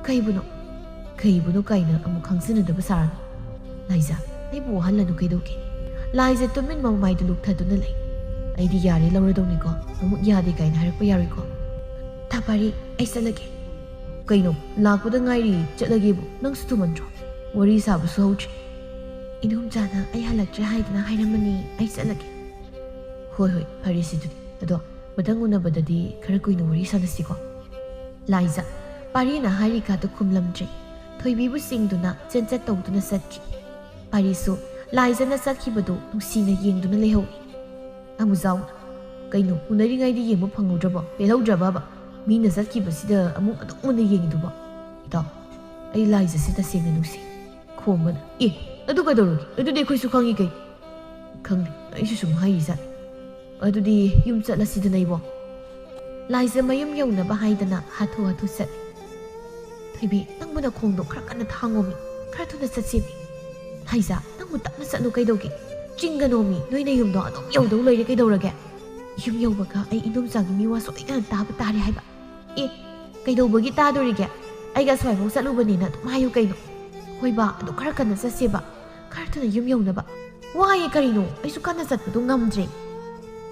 ꯀꯩꯕꯨꯅꯣ?" "ꯀꯩꯕꯨꯅꯣ ꯀꯥꯏꯅ ꯑꯃꯨꯛ ꯈꯪꯖꯤꯟꯅꯗꯕ ꯁꯥꯔꯅꯨ꯫ ꯂꯥꯏꯖ, ꯑꯩꯕꯨ ꯋꯥꯍꯜꯂꯅꯨ ꯀꯩꯗꯧꯒꯦ?" ꯂꯥꯏꯖ ꯇꯨꯃꯤꯟ ꯃꯃꯥꯏꯗꯨ ꯂꯨꯞꯊꯗꯨꯅ ꯂꯩ꯫ "ꯑꯩꯗꯤ ꯌꯥꯔꯦ ꯂꯧꯔꯗꯧꯅꯤꯀꯣ꯫ ꯑꯃꯨꯛ ꯌꯥꯗꯦ ꯀꯥꯏꯅ ꯍꯥꯏꯔꯛꯄ ꯌꯥꯔꯣꯏꯀꯣ꯫ ꯇꯥ ꯄꯥꯔꯤ, ꯑꯩ ꯆꯠꯂꯒꯦ꯫" "ꯀꯩꯅꯣ? ꯂꯥꯛꯄꯗ ꯉꯥꯏꯔꯤ ꯆꯠꯂꯒꯦꯕꯨ? ꯅꯪꯁꯨ ꯊꯨꯃꯟꯗ꯭ꯔꯣ? ꯋꯥꯔꯤ ꯁꯥꯕꯁꯨ ꯍꯧꯗ꯭ꯔꯤ꯫" "ꯏꯗꯣꯝꯆꯥꯅ ꯑꯩ ꯍꯜꯂꯛꯇ꯭ꯔꯦ ꯍꯥꯏꯗꯅ ꯍꯥꯏꯔꯝꯃꯅꯤ, ꯑꯩ ꯆꯠꯂꯒꯦ꯫" "ꯍꯣꯏ ꯍꯣꯏ, ꯐꯔꯦꯁꯦ ꯑꯗꯨꯗꯤ꯫ ꯑꯗꯣ ꯃꯊꯪ ꯎꯅꯕꯗꯗꯤ ꯈꯔ ꯀꯨꯏꯅ ꯋꯥꯔꯤ ꯁꯥꯟꯅꯁꯤꯀꯣ꯫" ꯂꯥꯏꯖ, ꯄꯥꯔꯤꯅ ꯍꯥꯏꯔꯤꯀꯥꯗꯨ ꯈꯨꯝꯂꯝꯗ꯭ꯔꯦ꯫ ꯊꯣꯏꯕꯤꯕꯨ ꯆꯤꯡꯗꯨꯅ ꯆꯦꯟꯆꯠ ꯇꯧꯗꯨꯅ ꯆꯠꯈꯤ꯫ ꯄꯥꯔꯤꯁꯨ ꯂꯥꯏꯖꯅ ꯆꯠꯈꯤꯕꯗꯨ ꯅꯨꯡꯁꯤꯅ ꯌꯦꯡꯗꯨꯅ ꯂꯩꯍꯧꯏ꯫ ꯑꯃꯨꯖꯥꯎꯅ, "ꯀꯩꯅꯣ, ꯎꯅꯔꯤꯉꯩꯗ ꯌꯦꯡꯕ ꯐꯪꯍꯧꯗ꯭ꯔꯕꯣ? ꯄꯦꯜꯍꯧꯗ꯭ꯔꯕꯕ? ꯃꯤꯅ ꯆꯠꯈꯤꯕꯁꯤꯗ ꯑꯃꯨꯛ ꯑꯗꯨꯝ ꯃꯨꯟꯅ ꯌꯦꯡꯉꯤꯗꯨꯕꯣ?" "ꯏꯇꯥꯎ, ꯑꯩ ꯂꯥꯏꯖꯁꯦ ꯇꯁꯦꯡꯅ ꯅꯨꯡꯁꯤ꯫" ꯈꯣꯝꯕꯅ, "ꯑꯦ, ꯑꯗꯨ ꯀꯩꯗꯧꯔꯒꯦ? ꯑꯗꯨꯗꯤ ꯑꯩꯈꯣꯏꯁꯨ ꯈꯪꯉꯤ ꯀꯩꯅꯣ꯫" "ꯈꯪꯗꯦ, ꯑꯩꯁꯨ ꯁꯨꯝ ꯍꯥꯏꯔꯤꯖꯥꯠꯅꯤ꯫" "ꯑꯗꯨꯗꯤ ꯌꯨꯝ ꯆꯠꯂꯁꯤꯗꯅ ꯏꯕꯣ꯫" ꯂꯥꯏꯖ ꯃꯌꯨꯝ ꯌꯧꯅꯕ ꯍꯥꯏꯗꯅ ꯍꯥꯊꯨ ꯍꯥꯊꯨ ꯆꯠꯂꯤ꯫ "ꯊꯣꯏꯕꯤ, ꯅꯪꯕꯨ ꯅꯈꯣꯡꯗꯣ ꯈꯔ ꯀꯟꯅ ꯊꯥꯡꯉꯣꯃꯤ, ꯈꯔ ꯊꯨꯅ ꯆꯠꯁꯦꯃꯤ꯫" "ꯂꯥꯏꯖ, ꯅꯪꯕꯨ ꯇꯞꯅ ꯆꯠꯂꯨ ꯀꯩꯗꯧꯒꯦ? ꯆꯤꯡꯒꯅꯣꯃꯤ, ꯅꯣꯏ ꯅꯌꯨꯝꯗꯣ ꯑꯗꯨꯝ ꯌꯧꯗꯧ ꯂꯩꯔꯦ ꯀꯩꯗꯧꯔꯒꯦ?" "ꯌꯨꯝ ꯌꯧꯕꯒ ꯑꯩ ꯏꯗꯣꯝꯆꯥꯒꯤ ꯃꯤꯋꯥ ꯁꯣꯏꯗꯅ ꯇꯥꯕ ꯇꯥꯔꯦ ꯍꯥꯏꯕ꯫" "ꯑꯦ, ꯀꯩꯗꯧꯕꯒꯤ ꯇꯥꯗꯣꯔꯤꯒꯦ? ꯑꯩꯒ ꯑꯁ꯭ꯋꯥꯏꯐꯥꯎ ꯆꯠꯂꯨꯕꯅꯦꯅ ꯑꯗꯨꯝ ꯍꯥꯏꯌꯨ ꯀꯩꯅꯣ꯫" "ꯍꯣꯏꯕ, ꯑꯗꯨ ꯈꯔ ꯀꯟꯅ ꯆꯠꯁꯦꯕ꯫ ꯈꯔ ꯊꯨꯅ ꯌꯨꯝ ꯌꯧꯅꯕ꯫ ꯋꯥꯏꯌꯦ ꯀꯔꯤꯅꯣ, ꯑꯩꯁꯨ ꯀꯟꯅ ꯆꯠꯄꯗꯨ ꯉꯝꯗ꯭ꯔꯦ꯫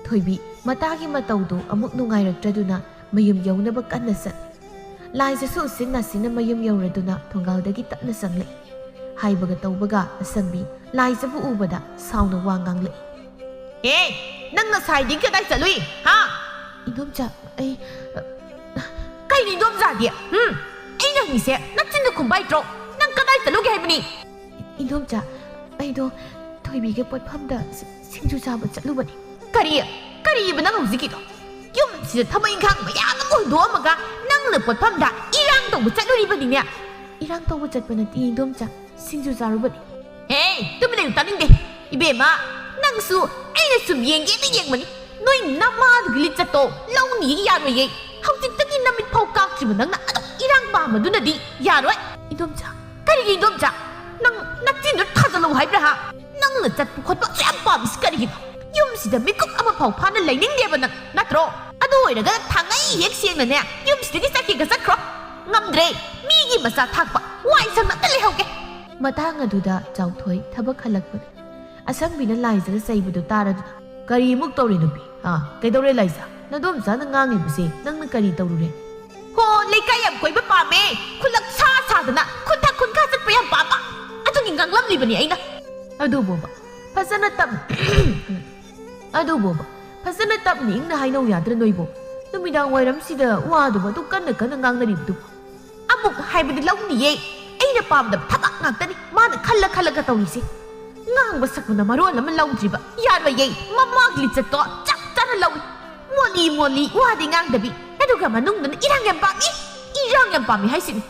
ꯊꯣꯏꯕꯤ ꯃꯇꯥꯒꯤ ꯃꯇꯧꯗꯨ ꯑꯃꯨꯛ ꯅꯨꯡꯉꯥꯏꯔꯛꯇ꯭ꯔꯗꯨꯅ ꯃꯌꯨꯝ ꯌꯧꯅꯕ ꯀꯟꯅ ꯆꯠꯂꯤ꯫ ꯂꯥꯏꯖꯁꯨ ꯎꯆꯤꯟ ꯅꯥꯆꯤꯟꯅ ꯃꯌꯨꯝ ꯌꯧꯔꯗꯨꯅ ꯊꯣꯡꯒꯥꯜꯗꯒꯤ ꯇꯞꯅ ꯆꯪꯂꯛꯏ꯫ ꯍꯥꯏꯕꯒ ꯇꯧꯕꯒ ꯑꯁꯪꯕꯤ ꯂꯥꯏꯖꯕꯨ ꯎꯕꯗ ꯁꯥꯎꯅ ꯋꯥ ꯉꯥꯡꯂꯛꯏ꯫ "ꯑꯦ, ꯅꯪ ꯉꯁꯥꯏꯗꯒꯤ ꯀꯗꯥꯏ ꯆꯠꯂꯨꯏ? ꯍꯥ?" "ꯏꯟꯗꯣꯝꯆꯥ, ꯑꯩ, ꯑ, ꯀꯩꯅꯣ ꯏꯟꯗꯣꯝꯆꯥꯗꯤ? ꯍꯨꯝ? ꯑꯩꯅ ꯍꯪꯉꯤꯁꯦ ꯅꯆꯤꯟꯗ ꯈꯨꯝꯕ ꯍꯩꯇ꯭ꯔꯣ? ꯅꯪ ꯀꯗꯥꯏ ꯆꯠꯂꯨꯒꯦ ꯍꯥꯏꯕꯅꯤ?" "ꯏꯟꯗꯣꯝꯆꯥ, ꯑꯩꯗꯣ ꯊꯣꯏꯕꯤꯒ ꯄꯣꯠꯐꯝꯗ ꯁꯤ-, ꯁꯤꯡꯖꯨ ꯆꯥꯕ ꯆꯠꯂꯨꯕꯅꯤ꯫" "ꯀꯔꯤ? ꯀꯔꯤꯕ ꯅꯪ ꯍꯧꯖꯤꯛꯀꯤꯗꯣ? ꯌꯨꯝꯁꯤꯗ ꯊꯕꯛ ꯏꯪꯈꯥꯡ ꯃꯌꯥꯝ ꯑꯃ ꯍꯨꯟꯗꯣꯛꯑꯝꯃꯒ ꯅꯪꯅ ꯄꯣꯠꯐꯝꯗ ꯏꯔꯥꯡ ꯇꯧꯕ ꯆꯠꯂꯨꯔꯤꯕꯅꯤꯅꯦ?" "ꯏꯔꯥꯡ ꯇꯧꯕ ꯆꯠꯄ ꯅꯠꯇꯦ ꯏꯟꯗꯣꯝꯆꯥ, ꯁꯤꯡꯖꯨ ꯆꯥꯔꯨꯕꯅꯤ꯫" "ꯍꯦ, ꯇꯨꯃꯤꯟ ꯂꯩꯌꯨ, ꯇꯥꯅꯤꯡꯗꯦ꯫ ꯏꯕꯦꯝꯃ, ꯅꯪꯁꯨ ꯑꯩꯅ ꯁꯨꯝ ꯌꯦꯡꯒꯦꯅ ꯌꯦꯡꯕꯅꯤ꯫ ꯅꯣꯏ ꯅꯃꯥꯗꯨꯒꯤ ꯂꯤꯆꯠꯇꯣ ꯂꯧꯅꯤꯌꯦ, ꯌꯥꯔꯣꯏꯌꯦ꯫ ꯍꯧꯖꯤꯛꯇꯒꯤ ꯅꯃꯤꯠ ꯐꯥꯎ ꯀꯥꯛꯇ꯭ꯔꯤꯕ ꯅꯪꯅ ꯑꯗꯨꯝ ꯏꯔꯥꯡ ꯄꯥꯝꯕꯗꯨꯅꯗꯤ ꯌꯥꯔꯣꯏ꯫" "ꯏꯟꯗꯣꯝꯆꯥ꯫" "ꯀꯔꯤꯒꯤ ꯏꯟꯗꯣꯝꯆꯥ? ꯅꯪ ꯅꯆꯤꯟꯗꯣ ꯊꯥꯖꯜꯂꯧ ꯍꯥꯏꯕ꯭ꯔꯥ ꯍꯥ? ꯅꯪꯅ ꯆꯠꯄ ꯈꯣꯠꯄ ꯑꯁꯨꯛ ꯌꯥꯝ ꯄꯥꯝꯃꯤꯁꯤ ꯀꯔꯤꯒꯤꯅꯣ? ꯌꯨꯝꯁꯤꯗ ꯃꯤꯀꯨꯞ ꯑꯃ ꯐꯥꯎ ꯐꯥꯅ ꯂꯩꯅꯤꯡꯗꯦꯕ ꯅꯪ, ꯅꯠꯇ꯭ꯔꯣ? ꯑꯗꯨ ꯑꯣꯏꯔꯒꯅ ꯊꯥꯡꯉꯩ ꯍꯦꯛ ꯁꯦꯡꯅꯅꯦ, ꯌꯨꯝꯁꯤꯗꯒꯤ ꯆꯠꯈꯤꯒ ꯆꯠꯈ꯭ꯔꯣ꯫ ꯉꯝꯗ꯭ꯔꯦ, ꯃꯤꯒꯤ ꯃꯆꯥ ꯊꯥꯛꯄ, ꯋꯥꯏ ꯁꯪꯅ ꯑꯝꯇ ꯂꯩꯍꯧꯒꯦ꯫" ꯃꯇꯥꯡ ꯑꯗꯨꯗ ꯆꯥꯎꯊꯣꯏ ꯊꯕꯛ ꯍꯜꯂꯛꯄꯅꯤ꯫ ꯑꯁꯪꯕꯤꯅ ꯂꯥꯏꯖꯗ ꯆꯩꯕꯗꯨ ꯇꯥꯔꯗꯨꯅ, "ꯀꯔꯤ ꯑꯃꯨꯛ ꯇꯧꯔꯦ ꯅꯨꯄꯤ? ꯍꯥ? ꯀꯩꯗꯧꯔꯦ ꯂꯥꯏꯖ? ꯅꯗꯣꯝꯆꯥꯅ ꯉꯥꯡꯉꯤꯕꯁꯦ ꯅꯪꯅ ꯀꯔꯤ ꯇꯧꯔꯨꯔꯦ?" "ꯍꯣ, ꯂꯩꯀꯥꯏ ꯌꯥꯝ ꯀꯣꯏꯕ ꯄꯥꯝꯃꯦ, ꯈꯨꯂꯛ ꯁꯥ ꯁꯥꯗꯅ ꯈꯨꯟꯊꯛ ꯈꯨꯟꯈꯥ ꯆꯠꯄ ꯌꯥꯝ ꯄꯥꯝꯕ, ꯑꯗꯨꯒꯤ ꯉꯥꯡꯂꯝꯂꯤꯕꯅꯤ ꯑꯩꯅ꯫" "ꯑꯗꯨꯕꯣꯕ, ꯐꯖꯅ ꯇꯞ-, ꯑꯗꯨꯕꯣꯕ, ꯐꯖꯅ ꯇꯞꯅ ꯏꯪꯅ ꯍꯥꯏꯅꯧ ꯌꯥꯗ꯭ꯔꯥ ꯅꯣꯏꯕꯣ? ꯅꯨꯃꯤꯗꯥꯡ ꯋꯥꯏꯔꯝꯁꯤꯗ ꯋꯥꯗꯨꯕꯨ ꯑꯗꯨ ꯀꯟꯅ ꯀꯟꯅ ꯉꯥꯡꯅꯔꯤꯕꯗꯨꯕꯨ?" "ꯑꯃꯨꯛ ꯍꯥꯏꯕꯗꯤ ꯂꯧꯅꯤꯌꯦ꯫ ꯑꯩꯅ ꯄꯥꯝꯗꯕ ꯊꯕꯛ ꯉꯥꯛꯇꯅꯤ ꯃꯥꯅ ꯈꯜꯂ ꯈꯜꯂꯒ ꯇꯧꯔꯤꯁꯦ꯫ ꯉꯥꯡꯕ ꯁꯛꯄꯅ ꯃꯔꯣꯜ ꯑꯃ ꯂꯧꯗ꯭ꯔꯤꯕ꯫ ꯌꯥꯔꯣꯏꯌꯦ, ꯃꯃꯥꯒꯤ ꯂꯤꯆꯠꯇꯣ ꯆꯞ ꯆꯥꯅ ꯂꯧꯏ꯫ ꯃꯣꯜꯂꯤ ꯃꯣꯜꯂꯤ ꯋꯥꯗꯤ ꯉꯥꯡꯗꯕꯤ, ꯑꯗꯨꯒ ꯃꯅꯨꯡꯗꯅ ꯏꯔꯥꯡ ꯌꯥꯝ ꯄꯥꯝꯃꯤ꯫ ꯏꯔꯥꯡ ꯌꯥꯝ ꯄꯥꯝꯃꯤ ꯍꯥꯏꯁꯤꯅꯤ꯫"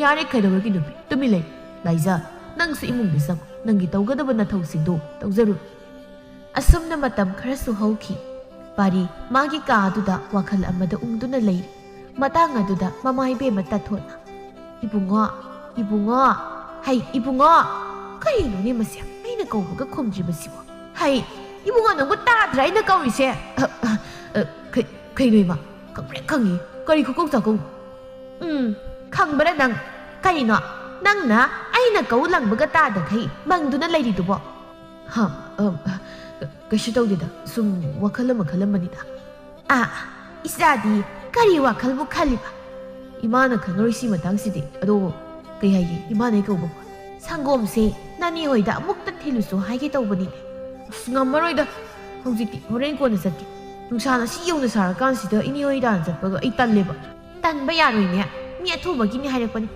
"ꯌꯥꯔꯦ, ꯀꯩꯗꯧꯔꯒꯦ ꯅꯨꯄꯤ? ꯇꯨꯃꯤꯟ ꯂꯩ꯫ ꯂꯥꯏꯖ, ꯅꯪꯁꯨ ꯏꯃꯨꯡꯗ ꯆꯪꯉꯨ꯫ ꯅꯪꯒꯤ ꯇꯧꯒꯗꯕ ꯅꯊꯧꯁꯤꯡꯗꯨ ꯇꯧꯖꯔꯨ꯫" ꯑꯁꯨꯝꯅ ꯃꯇꯝ ꯈꯔꯁꯨ ꯍꯧꯈꯤ꯫ ꯄꯥꯔꯤ ꯃꯥꯒꯤ ꯀꯥ ꯑꯗꯨꯗ ꯋꯥꯈꯜ ꯑꯃꯗ ꯎꯪꯗꯨꯅ ꯂꯩꯔꯤ꯫ ꯃꯇꯥꯡ ꯑꯗꯨꯗ ꯃꯃꯥ ꯏꯕꯦꯝꯃ ꯇꯥꯊꯣꯠꯅ, "ꯏꯕꯨꯡꯉꯣ, ꯏꯕꯨꯡꯉꯣ, ꯍꯩ, ꯏꯕꯨꯡꯉꯣ!" "ꯀꯔꯤꯅꯣꯅꯦ ꯃꯁꯤ? ꯑꯩꯅ ꯀꯧꯕꯒ ꯈꯨꯝꯗ꯭ꯔꯤꯕꯁꯤꯕꯣ? ꯍꯩ, ꯏꯕꯨꯡꯉꯣ, ꯅꯪꯕꯨ ꯇꯥꯗ꯭ꯔꯥ ꯑꯩꯅ ꯀꯧꯔꯤꯁꯦ?" "ꯑ, ꯑ, ꯑ, ꯀꯩ-, ꯀꯩꯅꯣ ꯏꯃꯥ? ꯈꯪꯄ꯭ꯔꯦꯛ ꯈꯪꯉꯤ꯫ ꯀꯔꯤ ꯈꯨꯀꯧ ꯆꯥꯀꯧ?" "ꯎꯝ, ꯈꯪꯕ꯭ꯔꯥ ꯅꯪ? ꯀꯔꯤꯅꯣ? ꯅꯪꯅ ꯑꯩꯅ ꯀꯧ ꯂꯪꯕꯒ ꯇꯥꯗꯈꯩ ꯃꯪꯗꯨꯅ ꯂꯩꯔꯤꯗꯨꯕꯣ? ꯍꯥ, ꯑ, ꯀꯩꯁꯨ ꯇꯧꯗꯦꯗ, ꯁꯨꯝ ꯋꯥꯈꯜ ꯑꯃ ꯈꯜꯂꯝꯕꯅꯤꯗ꯫ ꯑꯥ, ꯏꯆꯥꯗꯤ ꯀꯔꯤ ꯋꯥꯈꯜꯕꯨ ꯈꯜꯂꯤꯕ? ꯏꯃꯥꯅ ꯈꯪꯉꯔꯣꯏ ꯁꯤ ꯃꯇꯥꯡꯁꯤꯗꯤ꯫ ꯑꯗꯣ ꯀꯩ ꯍꯥꯏꯒꯦ, ꯏꯃꯥꯅ ꯑꯩ ꯀꯧꯕꯕꯨ? ꯁꯪꯒꯣꯝꯁꯦ ꯅꯅꯦ ꯍꯣꯏꯗ ꯑꯃꯨꯛꯇ ꯊꯤꯜꯂꯨꯁꯣ ꯍꯥꯏꯒꯦ ꯇꯧꯕꯅꯤꯅꯦ꯫ ꯑꯁ, ꯉꯝꯃꯔꯣꯏꯗ, ꯍꯧꯖꯤꯛꯇꯤ ꯍꯣꯔꯦꯟ ꯀꯣꯟꯅ ꯆꯠꯀꯦ꯫ ꯅꯨꯡꯁꯥꯅ ꯁꯤ ꯌꯧꯅ ꯁꯥꯔꯀꯥꯟꯁꯤꯗ ꯏꯅꯦ ꯍꯣꯏ ꯇꯥꯟꯅ ꯆꯠꯄꯒ ꯑꯩ ꯇꯜꯂꯦꯕ꯫ ꯇꯟꯕ ꯌꯥꯔꯣꯏꯅꯦ, ꯃꯤ ꯑꯊꯨꯕꯒꯤꯅꯤ ꯍꯥꯏꯔꯛꯄꯅꯤ꯫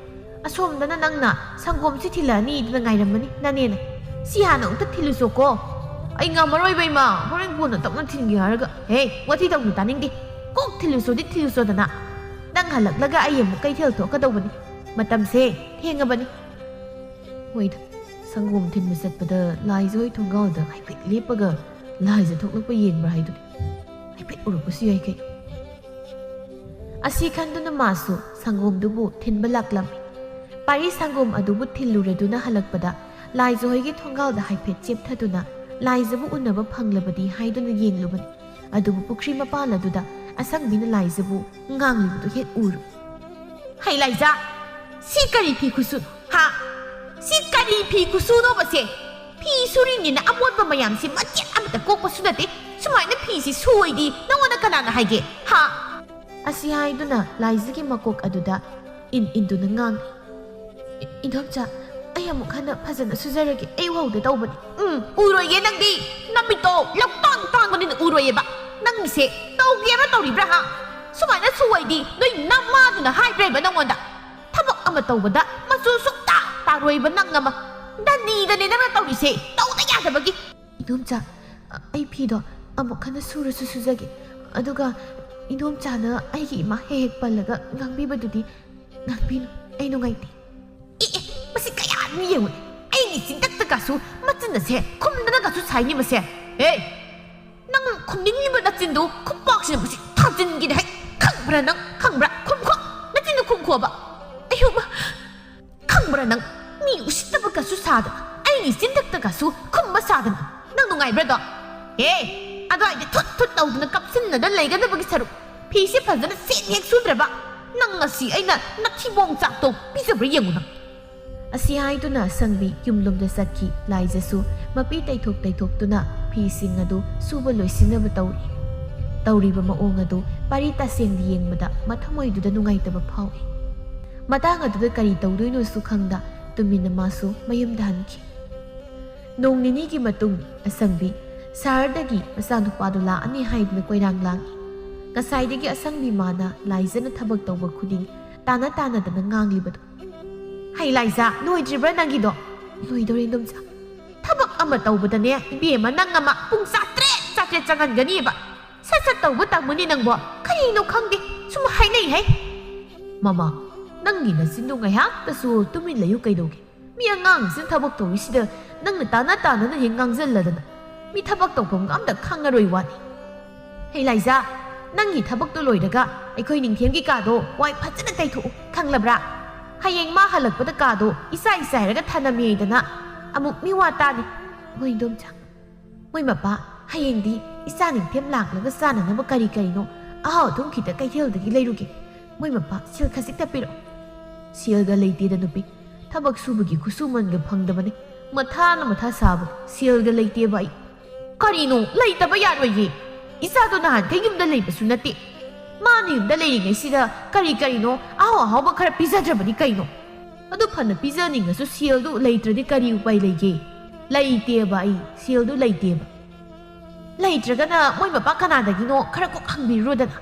ꯑꯁꯣꯝꯗꯅ ꯅꯪꯅ ꯁꯪꯒꯣꯝꯁꯤ ꯊꯤꯜꯂꯛꯑꯅꯤꯗꯅ ꯉꯥꯏꯔꯝꯃꯅꯤ ꯅꯅꯦꯅ꯫ ꯁꯤ ꯍꯥꯟꯅ ꯑꯃꯨꯛꯇ ꯊꯤꯜꯂꯨꯁꯣꯀꯣ꯫ ꯑꯩ ꯉꯝꯃꯔꯣꯏꯕ ꯏꯃꯥ, ꯍꯣꯔꯦꯟ ꯀꯣꯟꯅ ꯇꯞꯅ ꯊꯤꯟꯒꯦ ꯍꯥꯏꯔꯒ꯫ ꯍꯦ, ꯋꯥꯊꯤ ꯇꯧꯅꯨ ꯇꯥꯅꯤꯡꯗꯦ꯫ ꯀꯣꯛ ꯊꯤꯜꯂꯨꯁꯣꯗꯤ ꯊꯤꯜꯂꯨꯁꯣꯗꯅ꯫ ꯅꯪ ꯍꯜꯂꯛꯂꯒ ꯑꯩ ꯑꯃꯨꯛ ꯀꯩꯊꯦꯜ ꯊꯣꯛꯀꯗꯧꯕꯅꯤ꯫ ꯃꯇꯝꯁꯦ ꯊꯦꯡꯉꯕꯅꯤ꯫ ꯍꯣꯏꯗ, ꯁꯪꯒꯣꯝ ꯊꯤꯟꯕ ꯆꯠꯄꯗ ꯂꯥꯏꯖ ꯍꯣꯏ ꯊꯣꯡꯒꯥꯜꯗ ꯍꯥꯏꯐꯦꯠ ꯂꯦꯞꯄꯒ ꯂꯥꯏꯖ ꯊꯣꯛꯂꯛꯄ ꯌꯦꯡꯕ꯭ꯔꯥ ꯍꯥꯏꯗꯨꯅꯤ꯫ ꯍꯥꯏꯐꯦꯠ ꯎꯔꯛꯄꯁꯨ ꯌꯥꯏ ꯀꯩꯅꯣ꯫ ꯑꯁꯤ ꯈꯟꯗꯨꯅ ꯃꯥꯁꯨ ꯁꯪꯒꯣꯝꯗꯨꯕꯨ ꯊꯤꯟꯕ ꯂꯥꯛꯂꯝꯃꯤ꯫ ꯄꯥꯔꯤ ꯁꯪꯒꯣꯝ ꯑꯗꯨꯕꯨ ꯊꯤꯜꯂꯨꯔꯗꯨꯅ ꯍꯜꯂꯛꯄꯗ ꯂꯥꯏꯖ ꯍꯣꯏꯒꯤ ꯊꯣꯡꯒꯥꯜꯗ ꯍꯥꯏꯐꯦꯠ ꯆꯦꯞꯊꯗꯨꯅ ꯂꯥꯏꯖꯕꯨ ꯎꯅꯕ ꯐꯪꯂꯕꯗꯤ ꯍꯥꯏꯗꯨꯅ ꯌꯦꯡꯂꯨꯕꯅꯤ꯫ ꯑꯗꯨꯕꯨ ꯄꯨꯈ꯭ꯔꯤ ꯃꯄꯥꯟ ꯑꯗꯨꯗ ꯑꯁꯪꯕꯤꯅ ꯂꯥꯏꯖꯕꯨ ꯉꯥꯡꯂꯤꯕꯗꯨ ꯍꯦꯛ ꯎꯔꯨ꯫ "ꯍꯩ ꯂꯥꯏꯖ, ꯁꯤ ꯀꯔꯤ ꯐꯤ ꯈꯨꯁꯨ? ꯍꯥ? ꯁꯤ ꯀꯔꯤ ꯐꯤ ꯈꯨꯁꯨꯅꯣꯕꯁꯦ? ꯐꯤ ꯁꯨꯔꯤꯅꯤꯅ ꯑꯃꯣꯠꯄ ꯃꯌꯥꯝꯁꯤ ꯃꯆꯦꯠ ꯑꯃꯇ ꯀꯣꯛꯄꯁꯨ ꯅꯠꯇꯦ꯫ ꯁꯨꯃꯥꯏꯅ ꯐꯤꯁꯤ ꯁꯨꯑꯣꯏꯗꯤ ꯅꯉꯣꯟꯗ ꯀꯅꯥꯅ ꯍꯥꯏꯒꯦ? ꯍꯥ?" ꯑꯁꯤ ꯍꯥꯏꯗꯨꯅ ꯂꯥꯏꯖꯒꯤ ꯃꯀꯣꯛ ꯑꯗꯨꯗ ꯏꯟ ꯏꯟꯗꯨꯅ ꯉꯥꯡꯏ꯫ "ꯏ-, ꯏꯟꯗꯣꯝꯆꯥ, ꯑꯩ ꯑꯃꯨꯛ ꯍꯟꯅ ꯐꯖꯅ ꯁꯨꯖꯔꯒꯦ꯫ ꯑꯩ ꯎꯍꯧꯗ ꯇꯧꯕꯅꯤ꯫" "ꯎꯝ, ꯎꯔꯣꯏꯌꯦ ꯅꯪꯗꯤ꯫ ꯅꯃꯤꯠꯇꯣ ꯂꯧꯇꯥꯡ ꯇꯥꯡꯕꯅꯤꯅ ꯎꯔꯣꯏꯌꯦꯕ꯫ ꯅꯪꯒꯤꯁꯦ ꯇꯧꯒꯦ ꯑꯃ ꯇꯧꯔꯤꯕ꯭ꯔꯥ, ꯍꯥ? ꯁꯨꯃꯥꯏꯅ ꯁꯨꯑꯣꯏꯗꯤ ꯅꯣꯏ ꯅꯃꯥꯗꯨꯅ ꯍꯥꯏꯕ꯭ꯔꯥꯕ ꯅꯪꯉꯣꯟꯗ? ꯊꯕꯛ ꯑꯃ ꯇꯧꯕꯗ ꯃꯆꯨ ꯁꯨꯛꯇꯥ ꯇꯥꯔꯣꯏꯕ ꯅꯪ ꯑꯃ꯫ ꯗꯅꯤꯗꯅꯦ ꯅꯪꯅ ꯇꯧꯔꯤꯁꯦ, ꯇꯧꯗ ꯌꯥꯗꯕꯒꯤ꯫" "ꯏꯗꯣꯝꯆꯥ, ꯑꯩ ꯐꯤꯗꯣ ꯑꯃꯨꯛ ꯍꯟꯅ ꯁꯨꯔꯁꯨ ꯁꯨꯖꯒꯦ꯫ ꯑꯗꯨꯒ ꯏꯗꯣꯝꯆꯥꯅ ꯑꯩꯒꯤ ꯏꯃꯥ ꯍꯦꯛ ꯍꯦꯛ ꯄꯜꯂꯒ ꯉꯥꯡꯕꯤꯕꯗꯨꯗꯤ ꯉꯥꯡꯕꯤꯅꯨ꯫ ꯑꯩ ꯅꯨꯡꯉꯥꯏꯇꯦ꯫" "ꯑꯦ, ꯑꯦ, ꯃꯁꯤ ꯀꯌꯥꯅꯤ ꯌꯦꯡꯉꯨꯅꯦ꯫ ꯑꯩꯒꯤ ꯆꯤꯟꯗꯛꯇꯒꯁꯨ ꯃꯆꯤꯟ ꯑꯁꯦ ꯈꯨꯝꯗꯅꯒꯁꯨ ꯁꯥꯏꯅꯦ ꯃꯁꯦ꯫ ꯍꯦ, ꯅꯪ ꯈꯨꯝꯅꯤꯡꯂꯤꯕ ꯅꯆꯤꯟꯗꯨ ꯈꯨꯄꯥꯛꯁꯤꯅ ꯃꯁꯤ ꯊꯥꯖꯤꯟꯒꯦꯅꯦ ꯍꯦ꯫ ꯈꯪꯕ꯭ꯔꯥ ꯅꯪ? ꯈꯪꯕ꯭ꯔꯥ? ꯈꯨꯝꯈꯣ꯫ ꯅꯆꯤꯟꯗꯨ ꯈꯨꯝꯈꯣꯕ꯫ ꯑꯌꯣꯃ, ꯈꯪꯕ꯭ꯔꯥ ꯅꯪ? ꯃꯤ ꯎꯁꯤꯠꯇꯕꯒꯁꯨ ꯁꯥꯗꯅ, ꯑꯩꯒꯤ ꯆꯤꯟꯗꯛꯇꯒꯁꯨ ꯈꯨꯝꯕ ꯁꯥꯗꯅ꯫ ꯅꯪ ꯅꯨꯡꯉꯥꯏꯕ꯭ꯔꯥꯗꯣ? ꯍꯦ, ꯑꯗꯨꯋꯥꯏꯗ ꯊꯨꯠ ꯊꯨꯠ ꯇꯧꯗꯅ ꯀꯞꯁꯤꯟꯅꯗ ꯂꯩꯒꯗꯕꯒꯤ ꯁꯔꯨꯛ, ꯐꯤꯁꯦ ꯐꯖꯅ ꯁꯦꯠ ꯍꯦꯛ ꯁꯨꯗ꯭ꯔꯕ ꯅꯪ ꯉꯁꯤ ꯑꯩꯅ ꯅꯊꯤꯕꯣꯡ ꯆꯥꯛꯇꯣ ꯄꯤꯖꯕ꯭ꯔꯥ ꯌꯦꯡꯉꯨ ꯅꯪ꯫" ꯑꯁꯤ ꯍꯥꯏꯗꯨꯅ ꯑꯁꯪꯕꯤ ꯌꯨꯝꯂꯣꯝꯗ ꯆꯠꯈꯤ꯫ ꯂꯥꯏꯖꯁꯨ ꯃꯄꯤ ꯇꯩꯊꯣꯛ ꯇꯩꯊꯣꯛꯇꯨꯅ ꯐꯤꯁꯤꯡ ꯑꯗꯨ ꯁꯨꯕ ꯂꯣꯏꯁꯤꯟꯅꯕ ꯇꯧꯔꯤ꯫ ꯇꯧꯔꯤꯕ ꯃꯑꯣꯡ ꯑꯗꯨ ꯄꯥꯔꯤ ꯇꯁꯦꯡꯅ ꯌꯦꯡꯕꯗ ꯃꯊꯃꯣꯏꯗꯨꯗ ꯅꯨꯡꯉꯥꯏꯇꯕ ꯐꯥꯎꯏ꯫ ꯃꯇꯥꯡ ꯑꯗꯨꯗ ꯀꯔꯤ ꯇꯧꯗꯣꯏꯅꯣꯁꯨ ꯈꯪꯗ ꯇꯨꯃꯤꯟꯅ ꯃꯥꯁꯨ ꯃꯌꯨꯝꯗ ꯍꯟꯈꯤ꯫ ꯅꯣꯡ ꯅꯤꯅꯤꯒꯤ ꯃꯇꯨꯡ ꯑꯁꯪꯕꯤ ꯁꯍꯔꯗꯒꯤ ꯃꯆꯥꯅꯨꯄꯥꯗꯨ ꯂꯥꯛꯑꯅꯤ ꯍꯥꯏꯗꯨꯅ ꯀꯣꯏꯔꯥꯡ ꯂꯥꯡꯏ꯫ ꯉꯁꯥꯏꯗꯒꯤ ꯑꯁꯪꯕꯤ ꯃꯥꯅ ꯂꯥꯏꯖꯅ ꯊꯕꯛ ꯇꯧꯕ ꯈꯨꯗꯤꯡ ꯇꯥꯅ ꯇꯥꯅꯗꯅ ꯉꯥꯡꯂꯤꯕꯗꯨ꯫ "ꯍꯩ ꯂꯥꯏꯖꯥ, ꯂꯣꯏꯗ꯭ꯔꯤꯕ꯭ꯔꯥ ꯅꯪꯒꯤꯗꯣ?" "ꯂꯣꯏꯗꯧꯔꯦ, ꯏꯟꯗꯣꯝꯆꯥ꯫ ꯊꯕꯛ ꯑꯃ ꯇꯧꯕꯗꯅꯦ, ꯏꯕꯦꯝꯃ, ꯅꯪ ꯑꯃ ꯄꯨꯡ ꯆꯥꯇ꯭ꯔꯦꯠ, ꯆꯥꯇ꯭ꯔꯦꯠ ꯆꯪꯍꯟꯒꯅꯤꯕ꯫ ꯁꯠ ꯁꯠ ꯇꯧꯕ ꯇꯝꯃꯨꯅꯦ ꯅꯪꯕꯣ꯫ ꯀꯔꯤꯅꯣ ꯈꯪꯗꯦ, ꯁꯨꯝ ꯍꯥꯏꯅꯩ ꯍꯥꯏ꯫" "ꯃꯃꯥ, ꯅꯪꯒꯤ ꯅꯆꯤꯟꯗꯣ ꯉꯥꯏꯍꯥꯛꯇꯁꯨ ꯇꯨꯃꯤꯟ ꯂꯩꯌꯨ ꯀꯩꯗꯧꯒꯦ? ꯃꯤ ꯑꯉꯥꯡꯁꯤꯅ ꯊꯕꯛ ꯇꯧꯔꯤꯁꯤꯗ ꯅꯪꯅ ꯇꯥꯅ ꯇꯥꯅꯅ ꯍꯦꯛ ꯉꯥꯡꯁꯤꯜꯂꯗꯅ꯫ ꯃꯤ ꯊꯕꯛ ꯇꯧꯐꯝꯒ ꯑꯝꯇ ꯈꯪꯉꯔꯣꯏ ꯋꯥꯅꯤ꯫ ꯍꯩ ꯂꯥꯏꯖꯥ, ꯅꯪꯒꯤ ꯊꯕꯛꯇꯣ ꯂꯣꯏꯔꯒ ꯑꯩꯈꯣꯏ ꯅꯤꯡꯊꯦꯝꯒꯤ ꯀꯥꯗꯣ ꯋꯥꯏ ꯐꯖꯅ ꯇꯩꯊꯣꯛꯎ, ꯈꯪꯂꯕ꯭ꯔꯥ? ꯍꯌꯦꯡ ꯃꯥ ꯍꯜꯂꯛꯄꯗ ꯀꯥꯗꯣ ꯏꯆꯥꯏ ꯆꯥꯏꯔꯒ ꯊꯅꯝꯃꯦꯗꯅ ꯑꯃꯨꯛ ꯃꯤꯋꯥ ꯇꯥꯅꯤ꯫" "ꯍꯣꯏ, ꯏꯟꯗꯣꯝꯆꯥ꯫ ꯃꯣꯏ ꯃꯄꯥ, ꯍꯌꯦꯡꯗꯤ ꯏꯆꯥ ꯅꯤꯡꯊꯦꯝ ꯂꯥꯛꯂꯒ ꯆꯥꯅꯅꯕ ꯀꯔꯤ ꯀꯔꯤꯅꯣ ꯑꯍꯥꯎ ꯑꯊꯨꯝ ꯈꯤꯇ ꯀꯩꯊꯦꯜꯗꯒꯤ ꯂꯩꯔꯨꯒꯦ꯫ ꯃꯣꯏ ꯃꯄꯥ, ꯁꯦꯜ ꯈꯖꯤꯛꯇ ꯄꯤꯔꯛꯑꯣ꯫" "ꯁꯦꯜꯒ ꯂꯩꯇꯦꯗ ꯅꯨꯄꯤ, ꯊꯕꯛ ꯁꯨꯕꯒꯤ ꯈꯨꯠꯁꯨꯃꯟꯒ ꯐꯪꯗꯕꯅꯤ꯫ ꯃꯊꯥꯅ ꯃꯊꯥ ꯁꯥꯕ, ꯁꯦꯜꯒ ꯂꯩꯇꯦꯕ ꯑꯩ꯫" "ꯀꯔꯤꯅꯣ, ꯂꯩꯇꯕ ꯌꯥꯔꯣꯏꯌꯦ꯫ ꯏꯆꯥꯗꯣ ꯅꯍꯥꯟꯈꯩ ꯌꯨꯝꯗ ꯂꯩꯕꯁꯨ ꯅꯠꯇꯦ꯫ ꯃꯥꯅ ꯌꯨꯝꯗ ꯂꯩꯔꯤꯉꯩꯁꯤꯗ ꯀꯔꯤ ꯀꯔꯤꯅꯣ ꯑꯍꯥꯎ ꯑꯍꯥꯎꯕ ꯈꯔ ꯄꯤꯖꯗ꯭ꯔꯕꯗꯤ ꯀꯩꯅꯣ? ꯑꯗꯨ ꯐꯅ ꯄꯤꯖꯅꯤꯡꯉꯁꯨ ꯁꯦꯜꯗꯨ ꯂꯩꯇ꯭ꯔꯗꯤ ꯀꯔꯤ ꯎꯄꯥꯏ ꯂꯩꯒꯦ? ꯂꯩꯇꯦꯕ ꯑꯩ, ꯁꯦꯜꯗꯨ ꯂꯩꯇꯦꯕ꯫" "ꯂꯩꯇ꯭ꯔꯒꯅ ꯃꯣꯏ ꯃꯄꯥ ꯀꯅꯥꯗꯒꯤꯅꯣ ꯈꯔ ꯀꯣꯛ ꯍꯪꯕꯤꯔꯨꯔꯣꯗꯅ꯫"